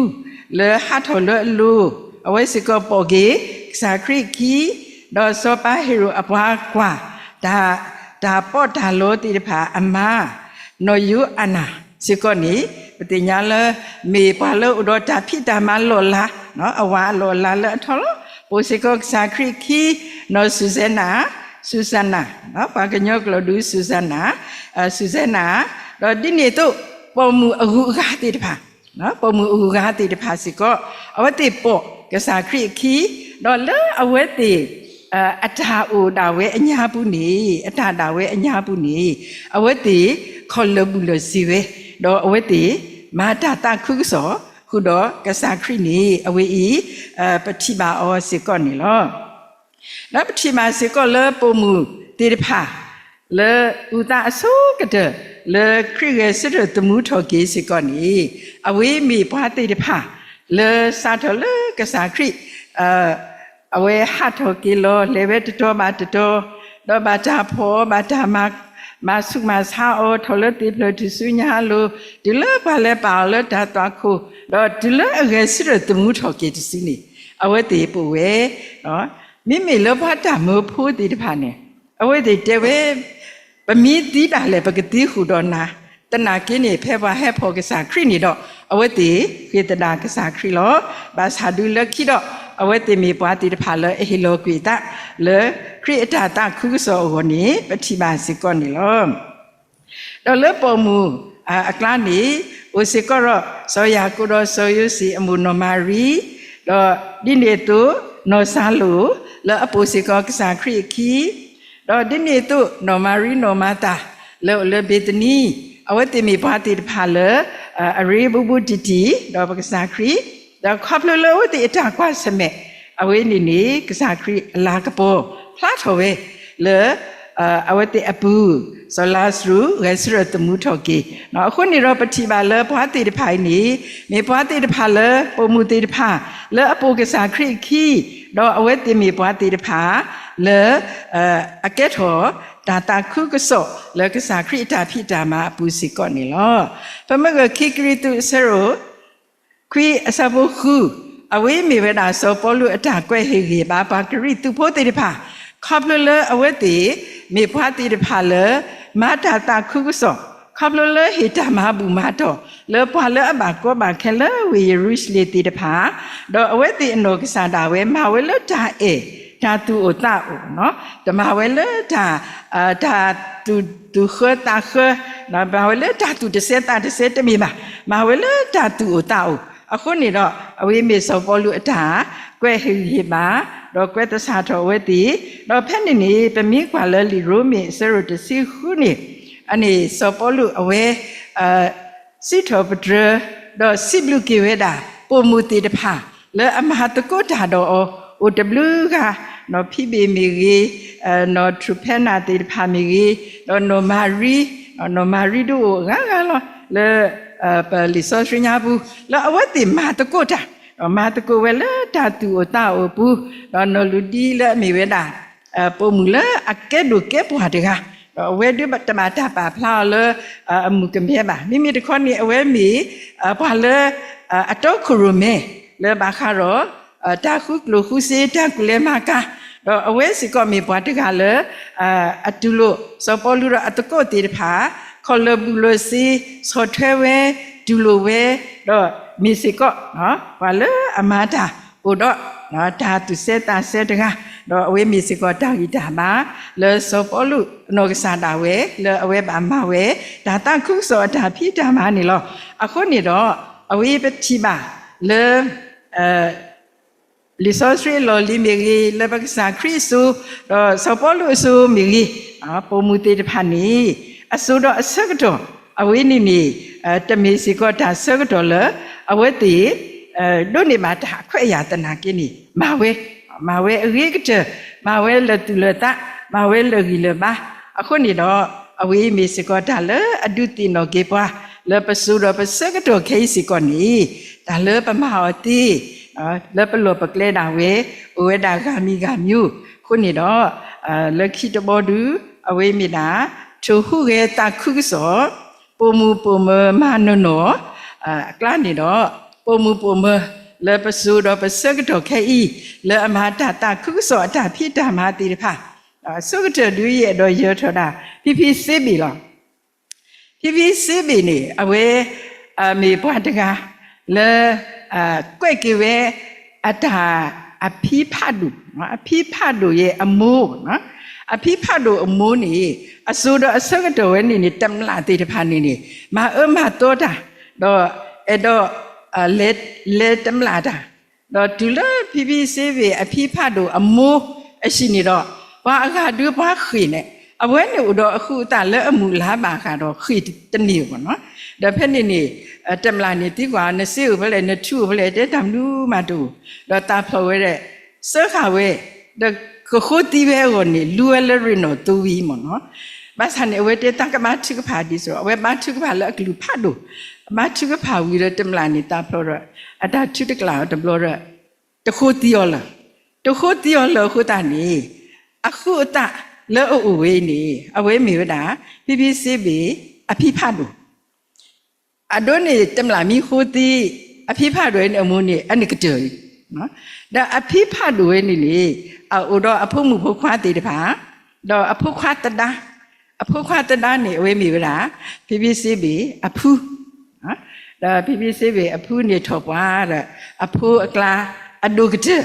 လၢဟးထီၣ်လၢအလိၤ, အဝဲစ့ၢ်ကီးပိာ်က့ၤ ကစၢ်ခရံာ်အခံ, ဒီးစီၤပၤဟ့ရိၣ်အပှၤကွၢ် တၢ် တၢ်ပီးတၢ်လီသ့ၣ်တဖၣ်အမါ နီၢ်ယိၤအၤနၤစ့ၢ်ကီးန့ၣ် ပသ့ၣ်ညါလၢ မ့ၢ်ပှၤလၢအိၣ်ဒီးတၢ်ဖံးတၢ်မၤလီၢ်လၤ, အဝၤအလီၢ်အလၤလၢအထီလီၤ. ပိာ်စ့ၢ်ကီးကစၢ်ခရံာ်အခံ နီၢ်စူၤစဲနၤ, စူၤစဲနၤ, ပှၤကညီကျိာ်ဒုးစူၤစဲနၤ, စူၤစဲနၤ, ဒီးဒ်န့ၣ်အသိး ပိာ်မုၣ်အဂုၤအဂၤသ့ၣ်တဖၣ် ပိာ်မုၣ်အဂုၤအဂၤသ့ၣ်တဖၣ်စ့ၢ်ကီး အဝဲသ့ၣ်ပိာ်ကစၢ်ခရံာ်အခံ, ဒီးလၢအဝဲသ့ၣ် အတၢ်အိၣ်ဒၣ်ဝဲအညါပူၤန့ၣ်, အတၢ်ဒၣ်ဝဲအညါပူၤန့ၣ်, အဝဲသ့ၣ်ခီၣ်လၢာ်ဘူးလၢာ်စ့ၤဝဲ, ဒီးအဝဲသ့ၣ်မၤတၢ်သးခုကစီၣ် ဃုာ်ဒီးကစၢ်ခရံာ်န့ၣ် အဝဲအံၤ ပထံၣ်ဘၣ်အီၤစ့ၢ်ကီးန့ၣ်လီၤ. ဒီးပထံၣ်ဘၣ်စ့ၢ်ကီးလၢပိာ်မုၣ်သ့ၣ်တဖၣ် လၢအုၣ်သးအဆိကတၢၢ် လၢခရံာ်ဂဲၤဆၢထၢၣ်သမူထီၣ်က့ၤစ့ၢ်ကီးန့ၣ်, အဝဲမ့ၢ်ပှၤသ့ၣ်တဖၣ် လၢစးထီၣ်လၢကစၢ်ခရံာ် အဝဲဟးထီၣ်က့ၤလီၤ လဲၤဝဲတတီၤဘၣ်တတီၤ, ဒီးဘၣ်တၢ်ဖီၣ်အီၤ ဘၣ်တၢ်မၤ မၤဆူးမၤဆါအီၤ ထီၣ်လၢသ့ၣ်ဖျၢၣ်ထူၣ်စုညါအလိၤ, တုၤလၢပှၤလဲၤပာ်အီၤလၢတၢ်သွၣ်ခိၣ်, ဒီးတုၤလၢအဂဲၤဆၢထၢၣ်သမူထီၣ်က့ၤတစုန့ၣ်, အဝဲသ့ၣ်ပိာ်ဝဲ, မ့မ့ၢ်လၢပှၤတၢ်မၢဖိသ့ၣ်တဖၣ်န့ၣ်, အဝဲသ့ၣ်တဲဝဲ, ပမ့ၢ်သံဒၣ်လဲာ် ပကသံဃုာ်ဒီးနၤ, သနာ်က့န့ၣ် ဖဲပှၤဟဲဖီၣ်ကစၢ်ခရံာ်န့ၣ်ဒီး, အဝဲသ့ၣ်ဃ့ၢ်သဒၣ်ကစၢ်ခရံာ်လီၤ. ဘၣ်ဆၣ်ဒုးလၢခံဒီး, အဝဲသ့ၣ်မ့ၢ်ပှၤသ့ၣ်တဖၣ်လၢအဟ့ၣ်လီၤကွံာ်အသး, လၢခရံာ်အတၢ်သးခုကစီၣ်အဂီၢ်န့ၣ် ပထံၣ်ဘၣ်စ့ၢ်ကီးန့ၣ်လီၤ. ဒီးလၢပိာ်မုၣ်အကျါန့ၣ်, အိၣ်စ့ၢ်ကီးဒီး စီၤယၤကိာ်ဒီးစီၤယိၤၡ့အမိၢ်နီၢ်မၤရံ, ဒီးဒ်န့ၣ်အသိး နီၢ်စၤလိာ် လၢအပိာ်စ့ၢ်ကီးကစၢ်ခရံာ်အခံ, ဒီးဒ်န့ၣ်အသိး နီၢ်မၤရံနီၢ်မၤသၤ လၢအအိၣ်လၢဘ့းသနံ, အဝဲသ့ၣ်မ့ၢ်ပှၤသ့ၣ်တဖၣ်လၢ အရ့ဘူးဘူးတံၢ်တံၢ် ဒီးပကစၢ်ခရံာ်, ဒီးခီဖျိလၢအဝဲသ့ၣ်အတၢ်ကွၢ်ဆၢၣ်မဲာ် အဝဲန့ၣ်န့ၣ် ကစၢ်ခရံာ်အလၤကပီၤဖျါထီၣ်ဝဲ လၢ အဝဲသ့ၣ်အပုၢ် စီၤလါစရူး ဂဲၤဆၢထၢၣ်သမူထီၣ်က့ၤ, အဃိန့ၣ်ဒီး ပထံၣ်ဘၣ်လၢပှၤသ့ၣ်တဖၣ်အံၤန့ၣ် မ့ၢ်ပှၤသ့ၣ်တဖၣ်လၢ ပိာ်မုၣ်သ့ၣ်တဖၣ် လၢအပိာ်ကစၢ်ခရံာ်အခံ, ဒီးအဝဲသ့ၣ်မ့ၢ်ပှၤသ့ၣ်တဖၣ် လၢ အကဲထီၣ်တၢ်သးခုကစီၣ် လၢကစၢ်ခရံာ်အတၢ်ဖံးတၢ်မၤအပူၤစ့ၢ်ကီးန့ၣ်လီၤ. ပမ့ၢ်ဂ့ၢ်ခံကရံၣ်သူးအဆၢဒိၣ် ခွံအဆၢဖိဃု, အဝဲမ့ၢ်ဝဲဒၣ်စီၤပီလူးအတၢ်ကွဲးဟ့ၣ်ဂံၢ်ဟ့ၣ်ဘါပှၤကရံၣ်သူးဖိသ့ၣ်တဖၣ်, ခီဖျိလၢအဝဲသ့ၣ် မ့ၢ်ပှၤသ့ၣ်တဖၣ်လၢ မၤတၢ်သးခုကစီၣ်, ခီဖျိလၢဟ့ၣ်တၢ်မၤဘူၣ်မၤတီၢ် လၢပှၤလၢအဘၣ်ကီဘၣ်ခဲလၢဝ့ၢ်ယရူၤၡလ့ၣ်သ့ၣ်တဖၣ်, ဒီးအဝဲသ့ၣ်အနီၢ်ကစၢ်ဒၣ်ဝဲ မၤဝဲလၢတၢ်အဲၣ် တၢ်သူၣ်အိၣ်သးအိၣ်, တမၤဝဲလၢ တၢ်သူၣ်ဃၢသးဃၢ, မၤဝဲလၢတၢ်သူၣ်တစဲးသးတစဲးတမ့ၢ်ဘၣ်, မၤဝဲလၢတၢ်သူၣ်အိၣ်သးအိၣ်. အဃိန့ၣ်ဒီး အဝဲမ့ၢ်စီၤပီလူးအတၢ်ကွဲးဟ့ၣ်ဂံၢ်ဟ့ၣ်ဘါ, ဒီးကွဲးသဆၣ်ထီၣ်အဝဲသ့ၣ်, ဒီးဖဲန့ၣ်န့ၣ် ပမ့ၢ်ကွၢ်လၢလံာ်ရိမ့ၤအဆၢဒိၣ်တဆံဃုန့ၣ်, အန့ၣ်စီၤပီလူးအဝဲ စံးထီၣ်ပတြၢၤ, ဒီးစံးဘျုးက့ၤဝဲဒၣ် ပိာ်မုၣ်သ့ၣ်တဖၣ် လၢအမၤသကိးတၢ်ဒီးအီၤ အိၣ်တဘျုးဂၤ, နီၢ်ဖံဘ့ၣ်မ့ၢ်ဂ့ၤ, နီၢ်ထရူးဖဲနၣ်သ့ၣ်တဖၣ်မ့ၢ်ဂ့ၤ, ဒီးနီၢ်မၤရံ, နီၢ်မၤရံဒုးအိၣ်အဂၤဂၤလီၤ လၢ ပလံာ်စီဆှံညါပူၤ, လၢအဝဲသ့ၣ်မၤသကိးတၢ်, ဒီးမၤသကိးဝဲလၢတၢ်သူၣ်အိၣ်သးအိၣ်အပူၤ, ဒီးနီၢ်လူၤဒံလၢအမ့ၢ်ဝဲဒၣ် ပိာ်မုၣ်လၢအကဲဒိၣ်ကဲပှၢ်တဂၤ, ဒီးအဝဲဒုးတဘၣ်တၢ်ပာ်ဖျါအီၤလၢ အမုၢ်ကမဲဘၣ်. မ့မ့ၢ်တခီန့ၣ် အဝဲမ့ၢ် ပှၤလၢ အတီခိၣ်ရိၣ်မဲ လၢဘၣ်ဃးဒီး တၢ်ဃုကျိၣ်ဃုစ့ တၢ်ကူၣ်လဲၤမၤကၤ, ဒီးအဝဲစ့ၢ်ကီးမ့ၢ်ပှၤတဂၤလၢ အတူၢ်လိာ်စီၤပီလူးဒီးအသကိးသ့ၣ်တဖၣ် ခီၣ်လၢာ်ဘူးလၢာ်စ့ ဆီၣ်ထွဲဝဲ တူၢ်လိာ်ဝဲ, ဒီးမ့ၢ်စ့ၢ်ကီး ပှၤလၢအမၤတၢ်အိၣ်ဒီး တၢ်သူၣ်စဲသးစဲတဂၤ, ဒီးအဝဲမ့ၢ်စ့ၢ်ကီးတၢ်ဂံၢ်တၢ်ဘါ လၢစီၤပီလူးအနီၢ်ကစၢ်ဒၣ်ဝဲ လၢအဝဲဘၣ်မၤဝဲ တၢ်သးခုကစီၣ်အတၢ်ဖံးတၢ်မၤန့ၣ်လီၤ. အဃိန့ၣ်ဒီး အဝဲပထံၣ်ဘၣ်လၢ လံာ်စီဆှံအလီၢ်လံၤမ့ၢ်ဂ့ၤ, လၢပကစၢ်ခရံာ်အစိၤ, ဒီးစီၤပီလူးအစိၤမ့ၢ်ဂ့ၤ, ပိာ်မုၣ်သ့ၣ်တဖၣ်န့ၣ် အစိၤဒီးအဆၢကတီၢ် အဝဲန့ၣ်န့ၣ် တမ့ၢ်စ့ၢ်ကီးတၢ်ဆၢကတီၢ်လၢ အဝဲသ့ၣ် ဒိးန့ၢ်ဘၣ်တၢ်ခွဲးယာ်သနာ်က့န့ၣ် မၤဝဲ, မၤဝဲအဂ့ၤကတၢၢ်, မၤဝဲလၢာ်သူၣ်လၢာ်သး, မၤဝဲလၢာ်ဂံၢ်လၢာ်ဘါ, အဃိန့ၣ်ဒီး အဝဲမ့ၢ်စ့ၢ်ကီးတၢ်လၢအဒုးသ့ၣ်နီၣ်က့ၤပှၤ လၢပစိၤဒီးပဆၢကတီၢ်ခဲအံၤစ့ၢ်ကီးန့ၣ် တၢ်လၢပမၤအီၤသ့ လၢပလီၢ်ပကျဲဒၣ်ဝဲ အိၣ်ဝဲဒၣ်ဂၤမံၤဂၤမံၤ, အဃိန့ၣ်ဒီး လၢခံတဘီဒု အဝဲမ့ၢ်ဒၣ် ထိၣ်ဟူးဂဲၤသးခုကစီၣ်, ပိာ်မုၣ်ပိာ်မၢၤမၤနီၢ်နီၢ် အကျါန့ၣ်ဒီး ပိာ်မုၣ်ပိာ်မၢၤ လၢပစိၤဒီးပဆၢကတီၢ်ခဲအံၤ လၢအမၤတၢ်သးခုကစီၣ်အတၢ်ဖံးတၢ်မၤသ့ၣ်တဖၣ် အဆိကတၢၢ်ဒုးယအဲၣ်ဒိးယၢၤထီၣ်ဒၣ် ဖံဖံစ့ဘ့ၣ်လီၤ. ဖံဖံစ့ဘ့ၣ်န့ၣ် အဝဲ မ့ၢ်ပှၤတဂၤလၢ ကွဲးက့ၤဝဲ အတၢ် အဖံဖးဒိၣ်, အဖံဖးဒိၣ်ယဲၢ်အမိၢ်, အဖံဖးဒိၣ်အမိၢ်န့ၣ် အစိၤဒီးအဆၢကတီၢ်ဝဲန့ၣ်န့ၣ် တမျၢ်သ့ၣ်တဖၣ်န့ၣ်န့ၣ် မၤအၢမၤသီတၢ်, ဒီးအဲၣ်ဒိး လဲၤတမျၢ်တၢ်, ဒီးတုၤလၢဖံဖံစ့ဘ့ၣ်အဖံဖးဒိၣ်အမိၢ်အဟံၣ်န့ၣ်ဒီး ပှၤအဂၤဒုးပှၤဃ့ၢ်န့ၣ် အဝဲန့ၣ်အိၣ်ဒီးအဃုအသးလၢအမုၢ်လါဘၣ်ဃးဒီးဃ့ၢ်တန့ၢ်ဘၣ်နီၤ. ဒီးဖဲန့ၣ်န့ၣ် တမျၢ်န့ၣ်သံကွၢ် နစ့အိၣ်ဖဲလဲၣ် နထူအိၣ်ဖဲလဲၣ် တဲတၢ်မနုၤမးတအိၣ်, ဒီးသးဖျိးဝဲဒၣ် စၢဃာ်ဝဲ ဒီးကဃိသံဝဲအဂီၢ်န့ၣ် လူဝဲလၢရ့ၣ်နီၣ်သိဝံၤမ့ၢ်နီၤ. ဘၣ်ဆၣ်န့ၣ် အဝဲတဲတၢ်ကဘါထုကဖၣ်ဒ်သိး အဝဲဘါထုကဖၣ်လၢအကလုၢ်ဖးဒိၣ်, ဘါထုကဖၣ်ဝံၤဒီးတမျၢ်န့ၣ်သးဖျိးဒီး အတၢ်ထုတကျးအီၤတဘျီဒီး တဃိသံအီၤလၢၤ, တဃိသံအီၤလၢၤအဃိသတးန့ၣ် အဃုအသး လၢအအိၣ်ဝဲအံၤန့ၣ် အဝဲမ့ၢ်ဝဲဒၣ် ဖံဖံစ့ဘ့ၣ် အဖံဖးဒိၣ်, အဒိန့ၣ် တမျၢ်မံဃိသံ အဖံဖးဒိၣ်အံၤန့ၣ် အမိၢ်န့ၣ် အန့ၣ်ကတၢၢ်အံၤ, ဒီးအဖံဖးဒိၣ်ဝဲန့ၣ်န့ၣ် အအိၣ်ဒီးအဖိမုၣ်ဖိခွါသ့ၣ်တဖၣ် ဒီးအဖိခွါသဒါ, အဖိခွါသဒါန့ၣ် အဝဲမ့ၢ်ဝဲဒၣ် ဖံဖံစ့ဘ့ၣ်အဖု, ဒီးဖံဖံစ့ဘ့ၣ်အဖုန့ၣ်ထီၣ်ပှၤဒီး အဖိအကျါ အဒိၣ်ကတၢၢ်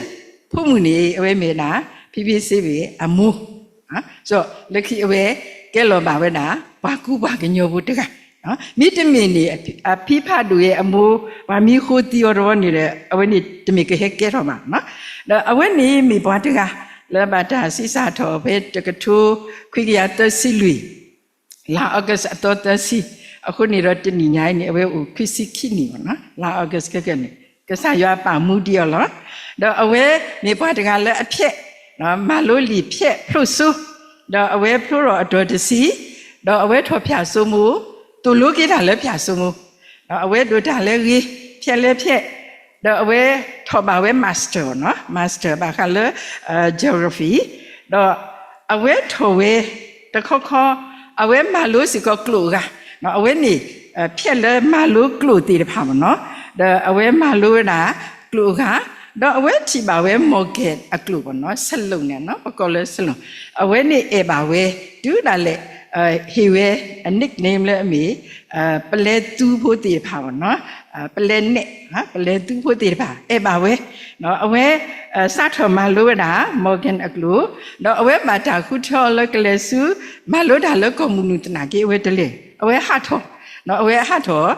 ဖိမုၣ်န့ၣ် အဝဲမ့ၢ်ဝဲဒၣ် ဖံဖံစ့ဘ့ၣ်အမိၢ်, လၢခံအဝဲကဲလီၤဘၣ်ဝဲဒၣ် ပှၤကူပှၤကညီဖိတဂၤ, မ့တမ့ၢ်န့ၣ် အဖံဖးဒိၣ်အံၤအမိၢ် ပှၤမံဃိသံအီၤတဘျီန့ၣ်ဒီး အဝဲန့ၣ်တမ့ၢ်ကဟဲကဲထီၣ်ဘၣ်, ဒီးအဝဲန့ၣ်မ့ၢ်ပှၤတဂၤ လၢဘၣ်တၢ်ဆံးစၢ်ထီၣ်ဖဲတကထိခွံကယၤသၢဆံလွံၢ် လါအီကူးအသီသၢဆံ, အဃိန့ၣ်ဒီးတနံၣ်ညါအံၤန့ၣ် အဝဲအိၣ်ခွံဆံခံနံၣ်ဘၣ်နီၤ, လါအီကူးခဲကနံၣ်, ကစၢ်ယွၤပာ်မူဒံးအီၤလီၤ. ဒီးအဝဲမ့ၢ်ပှၤတဂၤလၢအဖျဲး, မၤလိလံာ်ဖျဲးဖျိၣ်စိ, ဒီးအဝဲဖျိထီၣ်အတီၤတဆံ, ဒီးအဝဲထီၣ်ဖၠၣ်စိမိၤ, သိၣ်လိက့ၤတၢ်လၢဖၠၣ်စိမိၤ, ဒီးအဝဲဒိးတၢ်လၢအဂ့ၤ, ဖျဲးလၢဖျဲး, ဒီးအဝဲထီၣ်ဘၣ်ဝဲ master နီၤ, master ဘၣ်ဃးလၢ geography, ဒီးအဝဲထီၣ်ဝဲတခီခီ, အဝဲမၤလိစ့ၢ်ကီးကျိာ်အဂၤ, အဝဲန့ၣ် ဖျဲးလၢမၤလိကျိာ်သ့ၣ်တဖၣ်မ့ၢ်နီၤ, ဒီးအဝဲမၤလိဝဲဒၣ်ကျိာ်အဂၤ, ဒီးအဝဲထံၣ်ဘၣ်ဝဲ Morgan အကျိာ်ဘၣ်နီၤ, စလိၣ်န့ၣ်နီၤ, ပကိးလၢစလိၣ်, အဝဲန့ၣ်အဲၣ်ဘၣ်ဝဲ, တုၤဒၣ်လဲာ် ဟ့ၣ်ဝဲ nickname လၢအမ့ၢ် ပလဲသူဖိသ့ၣ်တဖၣ်ဘၣ်နီၤ, ပလဲနဲၣ်, ပလဲသူဖိသ့ၣ်တဖၣ် အဲၣ်ဘၣ်ဝဲ, အဝဲ စးထီၣ်မၤလိဝဲဒၣ် Morgan အကျိာ်, ဒီးအဝဲဘၣ်တၢ်ဃုထၢအီၤလၢကလဲၤဆူ မၤလိတၢ်လၢကီၢ်မုၢ်နုာ်သနာ်က့ အဝဲတလဲၤ, အဝဲဟးထီၣ်, အဝဲဟးထီၣ်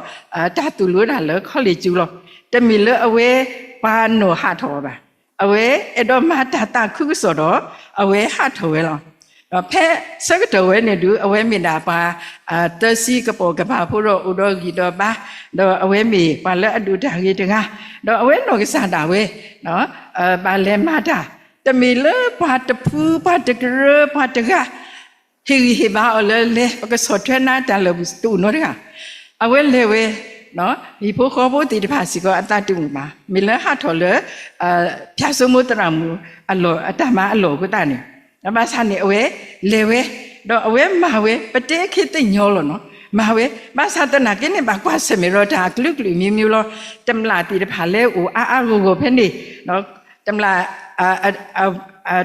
တၢ်သိၣ်လိတၢ်လၢ college လီၤ. တမ့ၢ်လၢအဝဲပှၤနီၣ်ဟးထီၣ်အီၤဘၣ်. အဝဲအဲၣ်ဒိးမၤတၢ်သးခုကစီၣ်ဒီး အဝဲဟးထီၣ်ဝဲလီၤ. ဒီးဖဲဆၢကတီၢ်ဝဲန့ၣ်ဒုး အဝဲမ့ၢ်ဒၣ်ပှၤ သၢဆံကပိာ်ကပၤဖိဒီးအိၣ်ဒီးဂံၢ်ဒီးဘါ, ဒီးအဝဲမ့ၢ်ပှၤလၢအဒိးတၢ်ဂ့ၤတဂၤ, ဒီးအဝဲနီၢ်ကစၢ်ဒၣ်ဝဲ ဘၣ်လဲၤမၤတၢ်, တမ့ၢ်လၢပှၤတဖု ပှၤတကရၢ ပှၤတဂၤ ဟ့ၣ်ဂံၢ်ဟ့ၣ်ဘါအီၤလၢလဲၤ ပကဆီၣ်ထွဲနၤတၢ်လၢာ်ပူၤတအိၣ်နီတဂၤ. အဝဲလဲၤဝဲ, ဟံၣ်ဖိဃီဖိသ့ၣ်တဖၣ်စ့ၢ်ကီးအသးတမုာ်ဘၣ်. မ့ၢ်လၢဟးထီၣ်လၢ ဖၠၣ်စိမိၤသရၣ်မုၣ်အလီၢ် အတၢ်မၤအလီၢ်အဃိသတးန့ၣ်, ဘၣ်ဆၣ်န့ၣ် အဝဲလဲၤဝဲ, ဒီးအဝဲမၤဝဲ ပတဲခဲသ့ၣ်ညီလီၤနီၤ, မၤဝဲ, ဘၣ်ဆၣ်သနာ်က့န့ၣ် ဘၣ်ကွၢ်ဆၢၣ်မဲာ်ဒီးတၢ်အကလုာ်ကလုာ်မံၤမံၤလီၤ. တမျၢ်သ့ၣ်တဖၣ်လၢအိၣ်အါအါဂီၢ်ဂီၢ်ဖဲန့ၣ်, တမျၢ်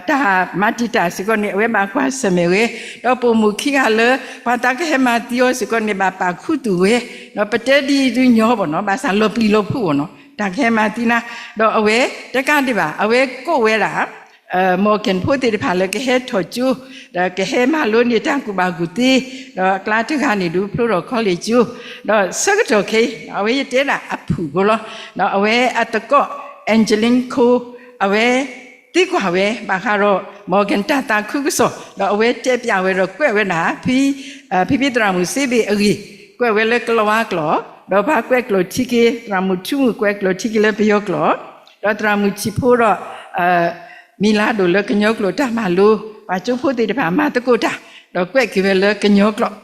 တၢ်မၤတံာ်တာ်စ့ၢ်ကီးန့ၣ် အဝဲဘၣ်ကွၢ်ဆၢၣ်မဲာ်ဝဲ, ဒီးပိာ်မုၣ်ခံဂၤလၢ ပှၤသးကဟဲမၤသံအီၤစ့ၢ်ကီးန့ၣ် ဘၣ်ပာ်ခူသူၣ်ဝဲ, ဒီးပတဲဒ်အံၤဒ်ညီဘၣ်နီၤ, ဘၣ်ဆၣ်လီၤပျံၤလီၤဖုးဘၣ်နီၤ, တၢ်ကဟဲမၤသံနၤ, ဒီးအဝဲတကးဒံးဘၣ် အဝဲကိးဝဲဒၣ် Morgan ဖိသ့ၣ်တဖၣ်လၢကဟဲထီၣ်ကၠိ, ဒီးကဟဲမၤလိန့ၢ်တၢ်ကူၣ်ဘၣ်ကူၣ်သ့, ဒီးအကျါတဂၤန့ၣ်ဒုးဖျိထီၣ် college ကၠိ, ဒီးဆၢကတီၢ်ခဲအံၤ အဝဲယတဲဒၣ်အဖုၣ်ဖိလီၤ, ဒီးအဝဲအသကိး Angeline Cole အဝဲ သံကွၢ်ဝဲဘၣ်ဃးဒီး Morgan တၢ်သးခုကစီၣ်, ဒီးအဝဲတဲပျးဝဲဒီးကွဲးဝဲဒၣ် ဖံဖံသရၣ်မုၣ်စ့ဘ့ၣ်အဂ့ၢ်, ကွဲးဝဲလၢကလီၤဝါကျိာ်, ဒီးပှၤကွဲးကျိာ်ထံက့ၤ သရၣ်မုၣ်ထူမုၣ်ကွဲးကျိာ်ထံက့ၤလၢပယီၤကျိာ်, ဒီးသရၣ်မုၣ်ထံၣ်ဖိဒီး မံၤလါဒိၣ်လၢကညီကျိာ်တၢ်မၤလိ, ပှၤကၠိဖိသ့ၣ်တဖၣ်မၤသကိးတၢ်, ဒီးကွဲးက့ၤဝဲလၢကညီကျိာ်,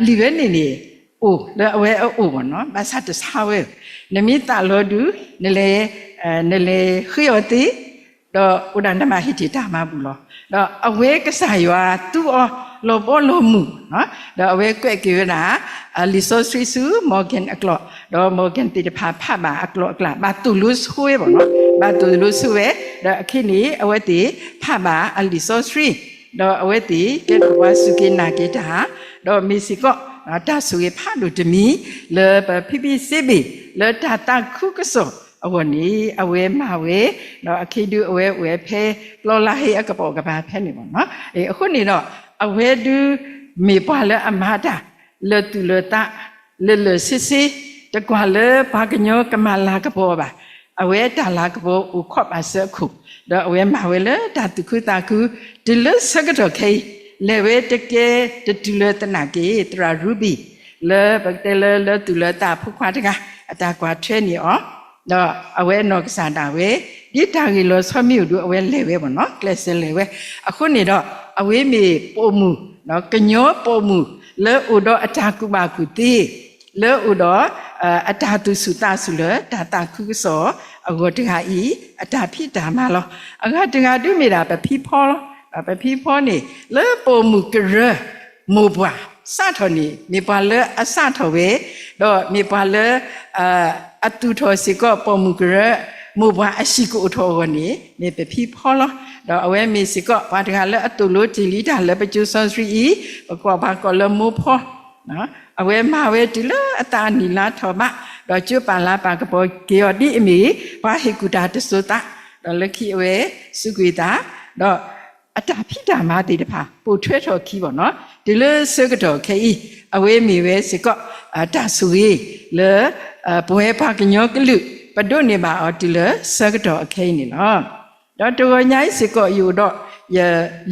ဒီးလံာ်ဝဲန့ၣ်န့ၣ် အိၣ်လၢအဝဲအအိၣ်ဘၣ်နီၤ, ဘၣ်ဆၣ်တဆါဝဲ, နမ့ၢ်သးလီၤဒုး နလဲၤ နလဲၤဃ့အီၤသ့, ဒီးအိၣ်ဒၣ်နဘၣ်ဟ့ၣ်တ့ၢ်တၢ်မၤဘူၣ်လီၤ. ဒီးအဝဲကစၢ်ယွၤသူအီၤလီၤဘီလီၤမုၢ်, ဒီးအဝဲကွဲးက့ၤဝဲဒၣ် လံာ်စီဆှံဆူ Morgan အကျိာ်, ဒီး Morgan သ့ၣ်တဖၣ်ဖးဘၣ်အကျိာ်အကျဲ ဘၣ်သိၣ်လိဆိဝဲဘၣ်နီၤ, ဘၣ်သိၣ်လိဆိဝဲ, ဒီးအခဲအံၤန့ၣ် အဝဲသ့ၣ်ဖးဘၣ်အလံာ်စီဆှံ, ဒီးအဝဲသ့ၣ်ကဲထီၣ်ပှၤစူၢ်က့ၤနာ်က့ၤတၢ်, ဒီးမ့ၢ်စ့ၢ်ကီး တၢ်ဆိၣ်ဂ့ၤဖးဒိၣ်တမံၤ လၢပဖံဖံစ့ဘ့ၣ် လၢတၢ်သးခုကစီၣ်အဂီၢ်န့ၣ် အဝဲမၤဝဲ, ဒီးအခဲအံၤဒုးအဝဲအိၣ်ဝဲဖဲ ပျီလါဟ့အကပိာ်ကပၤဖဲန့ၣ်ဘၣ်နီၤ. အဃိန့ၣ်ဒီး အဝဲဒုးမ့ၢ်ပှၤလၢအမၤတၢ် လၢာ်သူၣ်လၢာ်သး လၢာ်လၢာ်ဆ့ဆ့, တကွၢ်လၢပှၤကညီကမၤလၤကပီၤဘၣ်. အဝဲတၢ်လၤကပီၤအိၣ်ခိးဘၣ်စၢၤအခိၣ်, ဒီးအဝဲမၤဝဲလၢတၢ်သူၣ်ခုသးခု, တုၤလၢဆၢကတီၢ်ခဲအံၤ လဲၤဝဲတကဲတတုၤလၢသနာ်က့ သရၣ် Ruby လၢပကတဲလၢလၢာ်သူၣ်လၢာ်သးအဖိခွါတဂၤ အတၢ်ကွၢ်ထွဲန့ၢ်အီၤ, ဒီးအဝဲနီၢ်ကစၢ်ဒၣ်ဝဲ ဒ်တၢ်ဂ့ၢ်လီၤဆီမ့ၢ်အိၣ်ဒုး အဝဲလဲၤဝဲဘၣ်နီၤ, ကျဲးစၢးလဲၤဝဲ. အဃိန့ၣ်ဒီး အဝဲမ့ၢ်ပိာ်မုၣ်, ကညီပိာ်မုၣ်လၢအိၣ်ဒီးအတၢ်ကူၣ်ဘၣ်ကူၣ်သ့, လၢအိၣ်ဒီး အတၢ်သူၣ်ဆူၣ်သးဆူၣ်လၢတၢ်သးခုကစီၣ်အဂီၢ်တဂၤအံၤ အတၢ်ဖံးတၢ်မၤလီၤ. အဂၤတဂၤဒုးမ့ၢ်ဒၣ်ပဖံဖီလီၤ. ပဖံပဖီန့ၣ် လၢပိာ်မုၣ်ကရၢမိၢ်ပှၢ်စးထီၣ်န့ၣ် မ့ၢ်ပှၤလၢအစးထီၣ်ဝဲ, ဒီးမ့ၢ်ပှၤလၢ အသူၣ်ထီၣ်စ့ၢ်ကီးပိာ်မုၣ်ကရၢမိၢ်ပှၢ်အဟံၣ်ကအိၣ်ထီၣ်အဂီၢ်န့ၣ် မ့ၢ်ပဖံပဖီလီၤ. ဒီးအဝဲမ့ၢ်စ့ၢ်ကီးပှၤတဂၤလၢအသိၣ်လိတ့ၢ်လံတၢ်လၢပစိၤစီဆှံအံၤ, ပကွၢ်ပှၤကိးလၢမိၢ်ဖီ အဝဲမၤဝဲတုၤလၢအသးနံၣ်လါထီၣ်ဘး, ဒီးကၠိပာ်လၤပာ်ကပီၤက့ၤအီၤဒ်အမ့ၢ် ပှၤဟ့ၣ်ကူၣ်တၢ်တစိၤသး, ဒီးလၢခံအဝဲစူးကွံာ်သး, ဒီးအတၢ်ဖံးတၢ်မၤသ့ၣ်တဖၣ် ပိာ်ထွဲထီၣ်ခံဘၣ်နီၤ, တုၤလၢဆၢကတီၢ်ခဲအံၤ အဝဲမ့ၢ်ဝဲစ့ၢ်ကီး တၢ်ဆိၣ်ဂ့ၤလၢ ပဝဲပှၤကညီကလုာ် ပဒိးန့ၢ်ဘၣ်အီၤတုၤလၢဆၢကတီၢ်အခဲအံၤန့ၣ်လီၤ. ဒီးတဂီၤညါအံၤစ့ၢ်ကီး ယအိၣ်ဒီးယ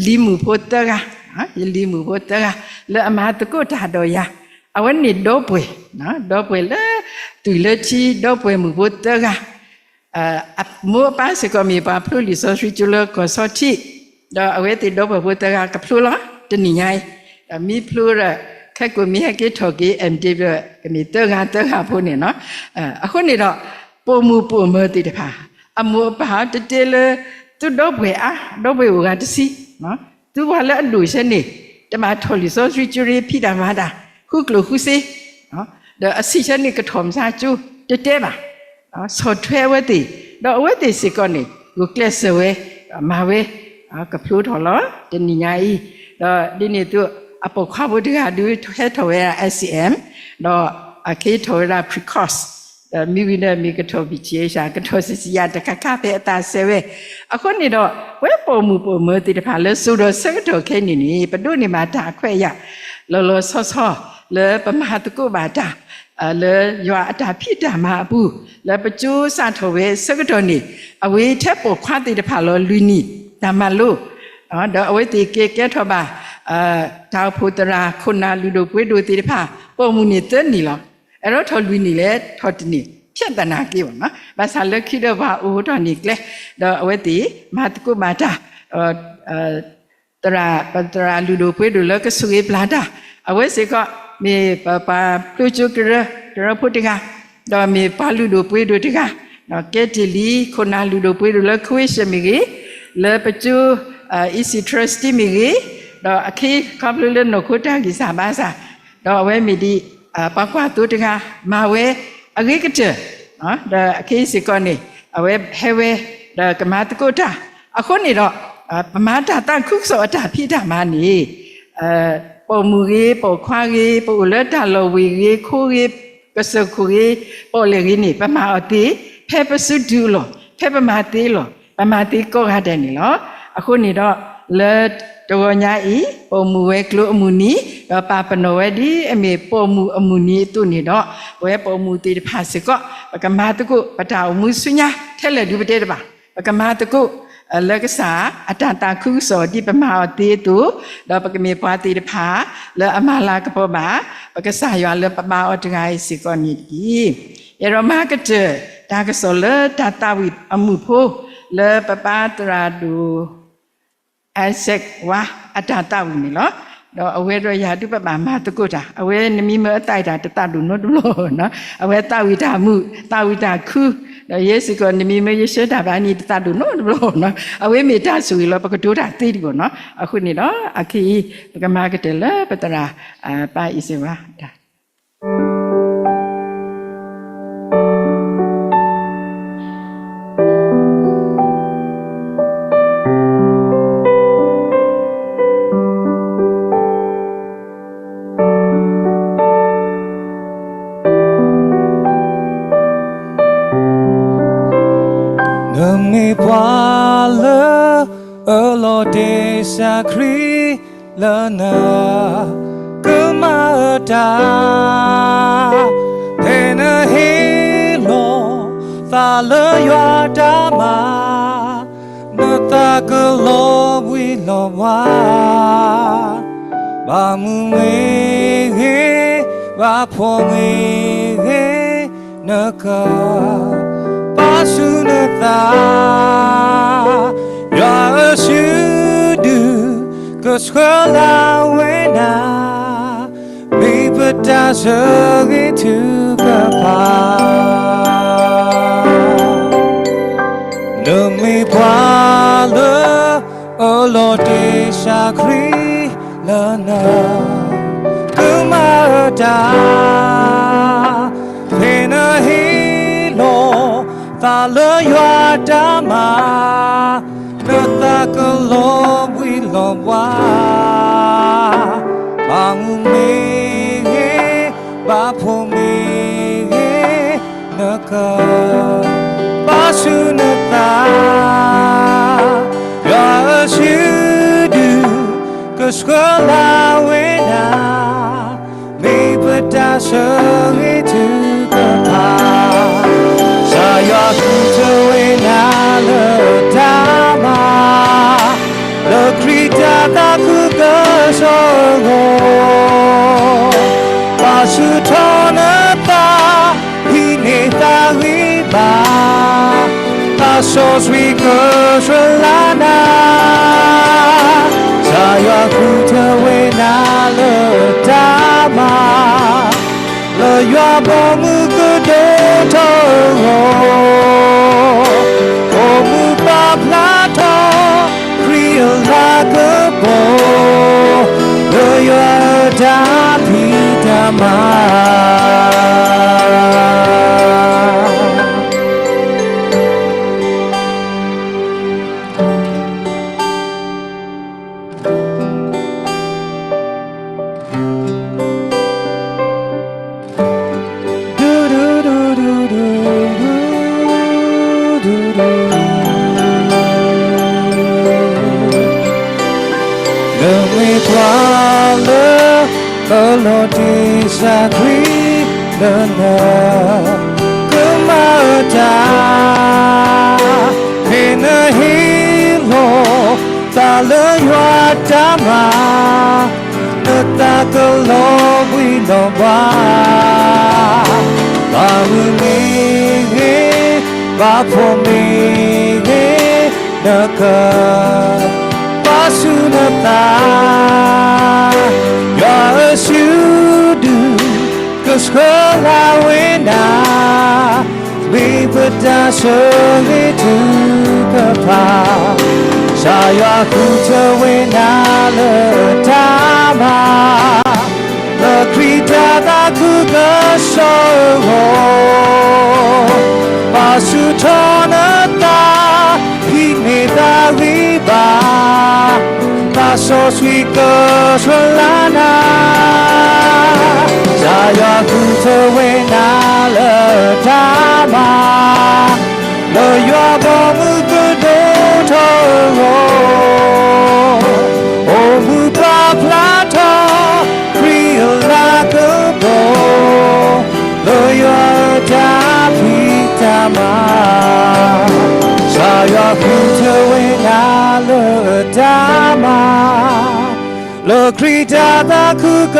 လံၤမုၣ်ဖိသၢဂၤ, ယလံၤမုၣ်ဖိသၢဂၤ လၢအမၤသကိးတၢ်ဒီးယၤ, အဝဲန့ၣ်ဒီပုၢ်ဝဲၢ်, ဒီပုၢ်ဝဲၢ်လၢ သွံၣ်လၢထံ ဒီပုၢ်ဝဲၢ်မုၣ်ဖိသၢဂၤ, အမိၢ်အပၢ်စ့ၢ်ကီးမ့ၢ်ပှၤဖျိလံာ်စီဆှံကၠိလၢကီၢ်ဆီထံး, ဒီးအဝဲသ့ၣ်ဒီပုၢ်ဝဲၢ်ဖိသၢဂၤကဖျိလီၤ တနံၤညါအံၤ, ဒီးမ့ၢ်ဖျိဒီး ခဲကိာ်မ့ၢ်ဟဲက့ၤထီၣ်က့ၤ အဲၣ်ဒ့း ကမ့ၢ်သၢဂၤသၢဂၤဖိန့ၣ်နီၤ, အဃိန့ၣ်ဒီး ပိာ်မုၣ်ပိာ်မၢၤသ့ၣ်တဖၣ် အမိၢ်အပၢ်တတဲလၢ သုဒီပုၢ်ဝဲၢ်အါ ဒီပုၢ်ဝဲၢ်အိၣ်ဂၤတဆံ သုပှၤလၢအဒိၣ်ဆဲန့ၣ် တဘၣ်ထီၣ်လံာ်စီဆှံကၠိရ့ ဖံးတၢ်မၤတၢ် ဃုကျိၣ်ဃုစ့, ဒီးအဆံးဆဲန့ၣ်ကထီၣ်မဆါကၠိ တတဲဘၣ်, ဆီၣ်ထွဲအဝဲသ့ၣ်, ဒီးအဝဲသ့ၣ်စ့ၢ်ကီးန့ၣ် ဂုာ်ကျဲးစၢးဝဲ, မၤဝဲ, ကဖျိထီၣ်လီၤ တနံၤညါအံၤ, ဒီးဒ်န့ၣ်အသိး အပိာ်ခွါဖိတဂၤဒုးဟဲထီၣ်ဝဲဒၣ် S C M, ဒီးအကဟဲထီၣ်ဝဲဒၣ် Pre-Course, ဒီးမ့ၢ်ဝံၤဒီးမ့ၢ်ကထီၣ် B T H ဧါ ကထီၣ် C C E ဧါ တခါခါဖဲအသးစဲဝဲ, အဃိန့ၣ်ဒီး ပဝဲပိာ်မုၣ်ပိာ်မၢၤသ့ၣ်တဖၣ်လၢစိၤဒီးဆၢကတီၢ်ခဲအံၤန့ၣ်န့ၣ် ပဒိးန့ၢ်ဘၣ်တၢ်ခွဲးယာ် လီၤလီၤဆီဆီ လၢပမၤသကိးဘၣ်တၢ် လၢယွၤအတၢ်ဖံးတၢ်မၤအပူၤ လၢပကၠိစးထီၣ်ဝဲဆၢကတီၢ်န့ၣ် အဝဲထဲပိာ်ခွါသ့ၣ်တဖၣ်လီၤ လွံၢ်နံၣ်တၢ်မၤလိာ်, ဒီးအဝဲသ့ၣ်က့ၤကဲထီၣ်ဘၣ် တၢ်အိၣ်ဖှိၣ်သရၣ် ခိၣ်နၢ်လုၢ်ဒိၣ်ပှ့ၤဒိၣ်သ့ၣ်တဖၣ် ပိာ်မုၣ်န့ၣ်သၢနံၣ်လီၤ. အဲၣ်ဒိးထီၣ်လွံၢ်နံၣ်လဲၣ် ထီၣ်တနံၣ် ဖျဲးသနာ်က့ဘၣ်နီၤ, ဘၣ်ဆၣ်လၢခံဒီးပှၤအိၣ်ထီၣ်န့ၢ်ကျဲ, ဒီးအဝဲသ့ၣ်မၤသကိးဘၣ်တၢ် သရၣ် ပသရၣ်လုၢ်ဒိၣ်ပှ့ၤဒိၣ်လၢကဆိၣ်ဂ့ၤပျၢ်တၢ်, အဝဲစ့ၢ်ကီး မ့ၢ်ပပှၤဖျိကၠိကရၢ ကရၢဖိတဂၤ, ဒီးမ့ၢ်ပှၤလုၢ်ဒိၣ်ပှ့ၤဒိၣ်တဂၤ, ကဲတ့ၢ်လံ ခိၣ်နၢ်လုၢ်ဒိၣ်ပှ့ၤဒိၣ်လၢ Christian မ့ၢ်ဂ့ၤ, လၢပကၠိ E C Trustee မ့ၢ်ဂ့ၤ, ဒီးအခ့ခီဖျိလၢနီၢ်ခိတၢ်ဂံၢ်စၢ်ဘါစၢ်, ဒီးအဝဲမ့ၢ်ဒ် ပှၤကွၢ်သိတဂၤ မၤဝဲအဂ့ၤကတၢၢ်, ဒီးအခ့စ့ၢ်ကီးန့ၣ် အဝဲဟဲဝဲ ဒီးကမၤသကိးတၢ်, အဃိန့ၣ်ဒီး ပမၤတၢ်သးခုကစီၣ်အတၢ်ဖံးတၢ်မၤန့ၣ် ပိာ်မုၣ်ဂ့ၤ ပိာ်ခွါဂ့ၤ ပအိၣ်လၢတၢ်လီၢ်ဝ့ၢ်ဂ့ၤ ခိဂ့ၤ ကစၢၢ်ခိၣ်ဂ့ၤ ပီၣ်လဲၣ်ဂ့ၤန့ၣ် ပမၤအီၤသ့ ဖဲပစုဒုးအလီၢ် ဖဲပမၤသ့အလီၢ် ပမၤသ့ကိးဂၤဒဲးန့ၣ်လီၤ. အဃိန့ၣ်ဒီး လၢတဂီၤညါအံၤ ပိာ်မုၣ်ဝဲၤကျိၤအမုၢ်နံၤ ဒီးပာ်ပနီၣ်ဝဲဒ်အမ့ၢ်ပိာ်မုၣ်အမုၢ်နံၤအသိးန့ၣ်ဒီး ပဝဲပိာ်မုၣ်သ့ၣ်တဖၣ်စ့ၢ်ကီး ပကမၤသကိးပတၢ်အိၣ်မူဆူညါထဲလဲၣ်ဒုးပတဲတဘၣ်, ပကမၤသကိး လၢကစၢ်အတၢ်သးခုကစီၣ်ဒ်ပမၤအီၤသ့အသိး, ဒီးပကမ့ၢ်ပှၤသ့ၣ်တဖၣ် လၢအမၤလၤကပီၤဘၣ် ပကစၢ်ယွၤလၢပဘါအီၤတဂၤအံၤစ့ၢ်ကီးန့ၣ်တက့ၢ်. ယအဲၣ်ဒိးမၤကတၢၢ် တၢ်ကစီၣ်လၢတၢ်သးဝံၣ်အမုၢ်ဖိ လၢပပၢ်သရၣ်ဒိၣ် Isaac ဝါ အတၢ်သးဝံၣ်န့ၣ်လီၤ. ဒီးအဝဲဒီးယၤဒုးပဘၣ်မၤသကိးတၢ်, အဝဲနမံၤမ့ၢ်အသးဝံၣ်တၢ်တသးဒိၣ်နီတဘျီနီၤ, အဝဲသးဝံၣ်တၢ်မုာ် သးဝံၣ်တၢ်ခု, ဒီးယဲစ့ၢ်ကီးနမံၤမ့ၢ်ယဆှၢတၢ်ဘၣ်န့ၣ် တသးဒိၣ်နီတဘျီနီၤ, အဝဲမ့ၢ်တၢ်ဆိၣ်ဂ့ၤလီၤ ပကတိၤတၢ်သ့တဘျီနီၤ, အဃိန့ၣ်ဒီး အခဲအံၤ ပကမၤကတၢၢ်လၢပသရၣ် ပၢ် Isaac ဝါ တၢ် နမ့ၢ်ပှၤလၢအလီၤတဲာ်စၢ်ခရံာ်လၢနကမၤတၢ်, ဖဲနဟ့ၣ်လီၤသးလၢယွၤတၢ်မၤ နသးကလီၤဘှံးလီၤဘှါ, ဘၣ်မုာ်မ့ၢ်ဂ့ၤ, ဘၣ်ဖှီၣ်မ့ၢ်ဂ့ၤ, နကပာ်ဆူၣ်နသး, ယွၤအစုဒုးကဆှၢလၢ်ဝဲနၤ မ့ၢ်ပတၢ်ဆၢဂ့ၤထုကဖၣ်, နမ့ၢ်ပှၤလၢ အၢၣ်လီၤတ့ၢ်ဆၢခရံာ်လၢနကမၤတၢ်, ဖဲနဟ့ၣ်လီၤသးလၢယွၤတၢ်မၤ, နသးကလီၤဘှံးလီၤဘှါ, ဘၣ်မူမ့ၢ်ဂ့ၤ, ဘၣ်ဖိမ့ၢ်ဂ့ၤ, နကပာ်ဆူၣ်နသး, ယွၤအစုဒုးကဆှၢလၢ်ဝဲဒၣ်, မ့ၢ်ပတၢ်ဆၢဂ့ၤထုကဖၣ်, ကစၢ်ယွၤဃုထၢဝဲနၤလၢတၢ်မၤ, လၢခရံာ်တၢ်သးခုကစီၣ်အဂီၢ်, ပာ်ဆူၣ်ထီၣ်နသး, ဟံးန့ၢ်သးဂံၢ်ဘါ, သးစီဆှံကဆှၢလၢ်နၤ, ကစၢ်ယွၤဃုထၢဝဲနၤလၢတၢ်မၤ, လၢယွၤဘီမုၢ်ကဒိၣ်ထီၣ်အဂီၢ်, အိၣ်မူပာ်ဖျါထီၣ်ခရံာ်အလၤကပီၤ, လၢယွၤအတၢ်ဖံးတၢ်မၤ နမ့ၢ်ပှၤလၢ အၢၣ်လီၤတ့ၢ်ဆၢခရံာ်လၢနကမၤတၢ်, ဖဲနဟ့ၣ်လီၤသးလၢယွၤတၢ်မၤ, နသးကလီၤဘှံးလီၤဘှါ, ဘၣ်မူမ့ၢ်ဂ့ၤ, ဘၣ်ဖိမ့ၢ်ဂ့ၤ, နကပာ်ဆူၣ်နသး, ယွၤအစုဒုးကဆှၢလၢ်ဝဲနၤ, မ့ၢ်ပတၢ်ဆၢဂ့ၤထုကဖၣ်, ကစၢ်ယွၤဃုထၢဝဲနၤလၢတၢ်မၤ, လၢခရံာ်တၢ်သးခုကစီၣ်အဂီၢ်, ပာ်ဆူၣ်ထီၣ်နသး, ဟံးန့ၢ်သးဂံၢ်ဘါ, သးစီဆှံကဆှၢလၢ်နၤ, ကစၢ်ယွၤဃုထၢဝဲနၤလၢတၢ်မၤ, လၢယွၤဘီမုၢ်ကဒိၣ်ထီၣ်အဂီၢ်, အိၣ်မူပာ်ဖျါထီၣ်ခရံာ်အလၤကပီၤ, လၢယွၤအတၢ်ဖံးတၢ်မၤ, ကစၢ်ယွၤဃုထၢဝဲနၤလၢတၢ်မၤ, လၢခရံာ်တၢ်သးခုက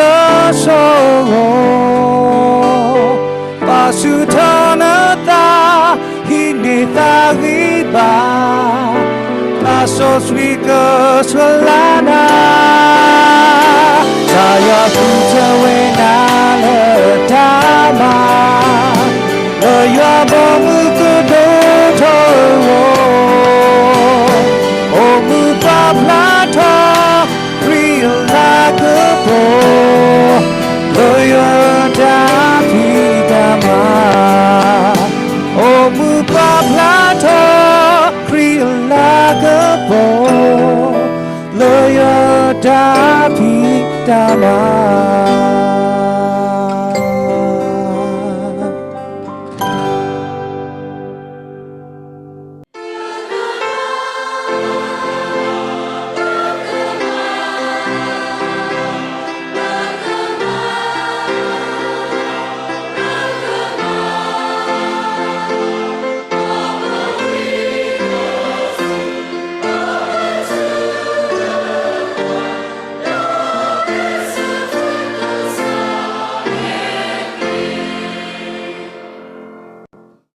စီၣ်အဂီၢ်, ပာ်ဆူၣ်ထီၣ်နသး, ဟံးန့ၢ်သးဂံၢ်ဘါ, သးစီဆှံကဆှၢလၢ်နၤ, ကစၢ်ယွၤဃုထၢဝဲနၤလၢတၢ်မၤ, လၢယွၤဘီမုၢ်ကဒိၣ်ထီၣ်အဂီၢ်, အိၣ်မူပာ်ဖျါထီၣ်ခရံာ်အလၤကပီၤ, လၢယွၤအတၢ်ဖံးတၢ်မၤ, အိၣ်မူပာ်ဖျါထီၣ်ခရံာ်အလၤကပီၤ, လၢယွၤအတၢ်ဖံးတၢ်မၤ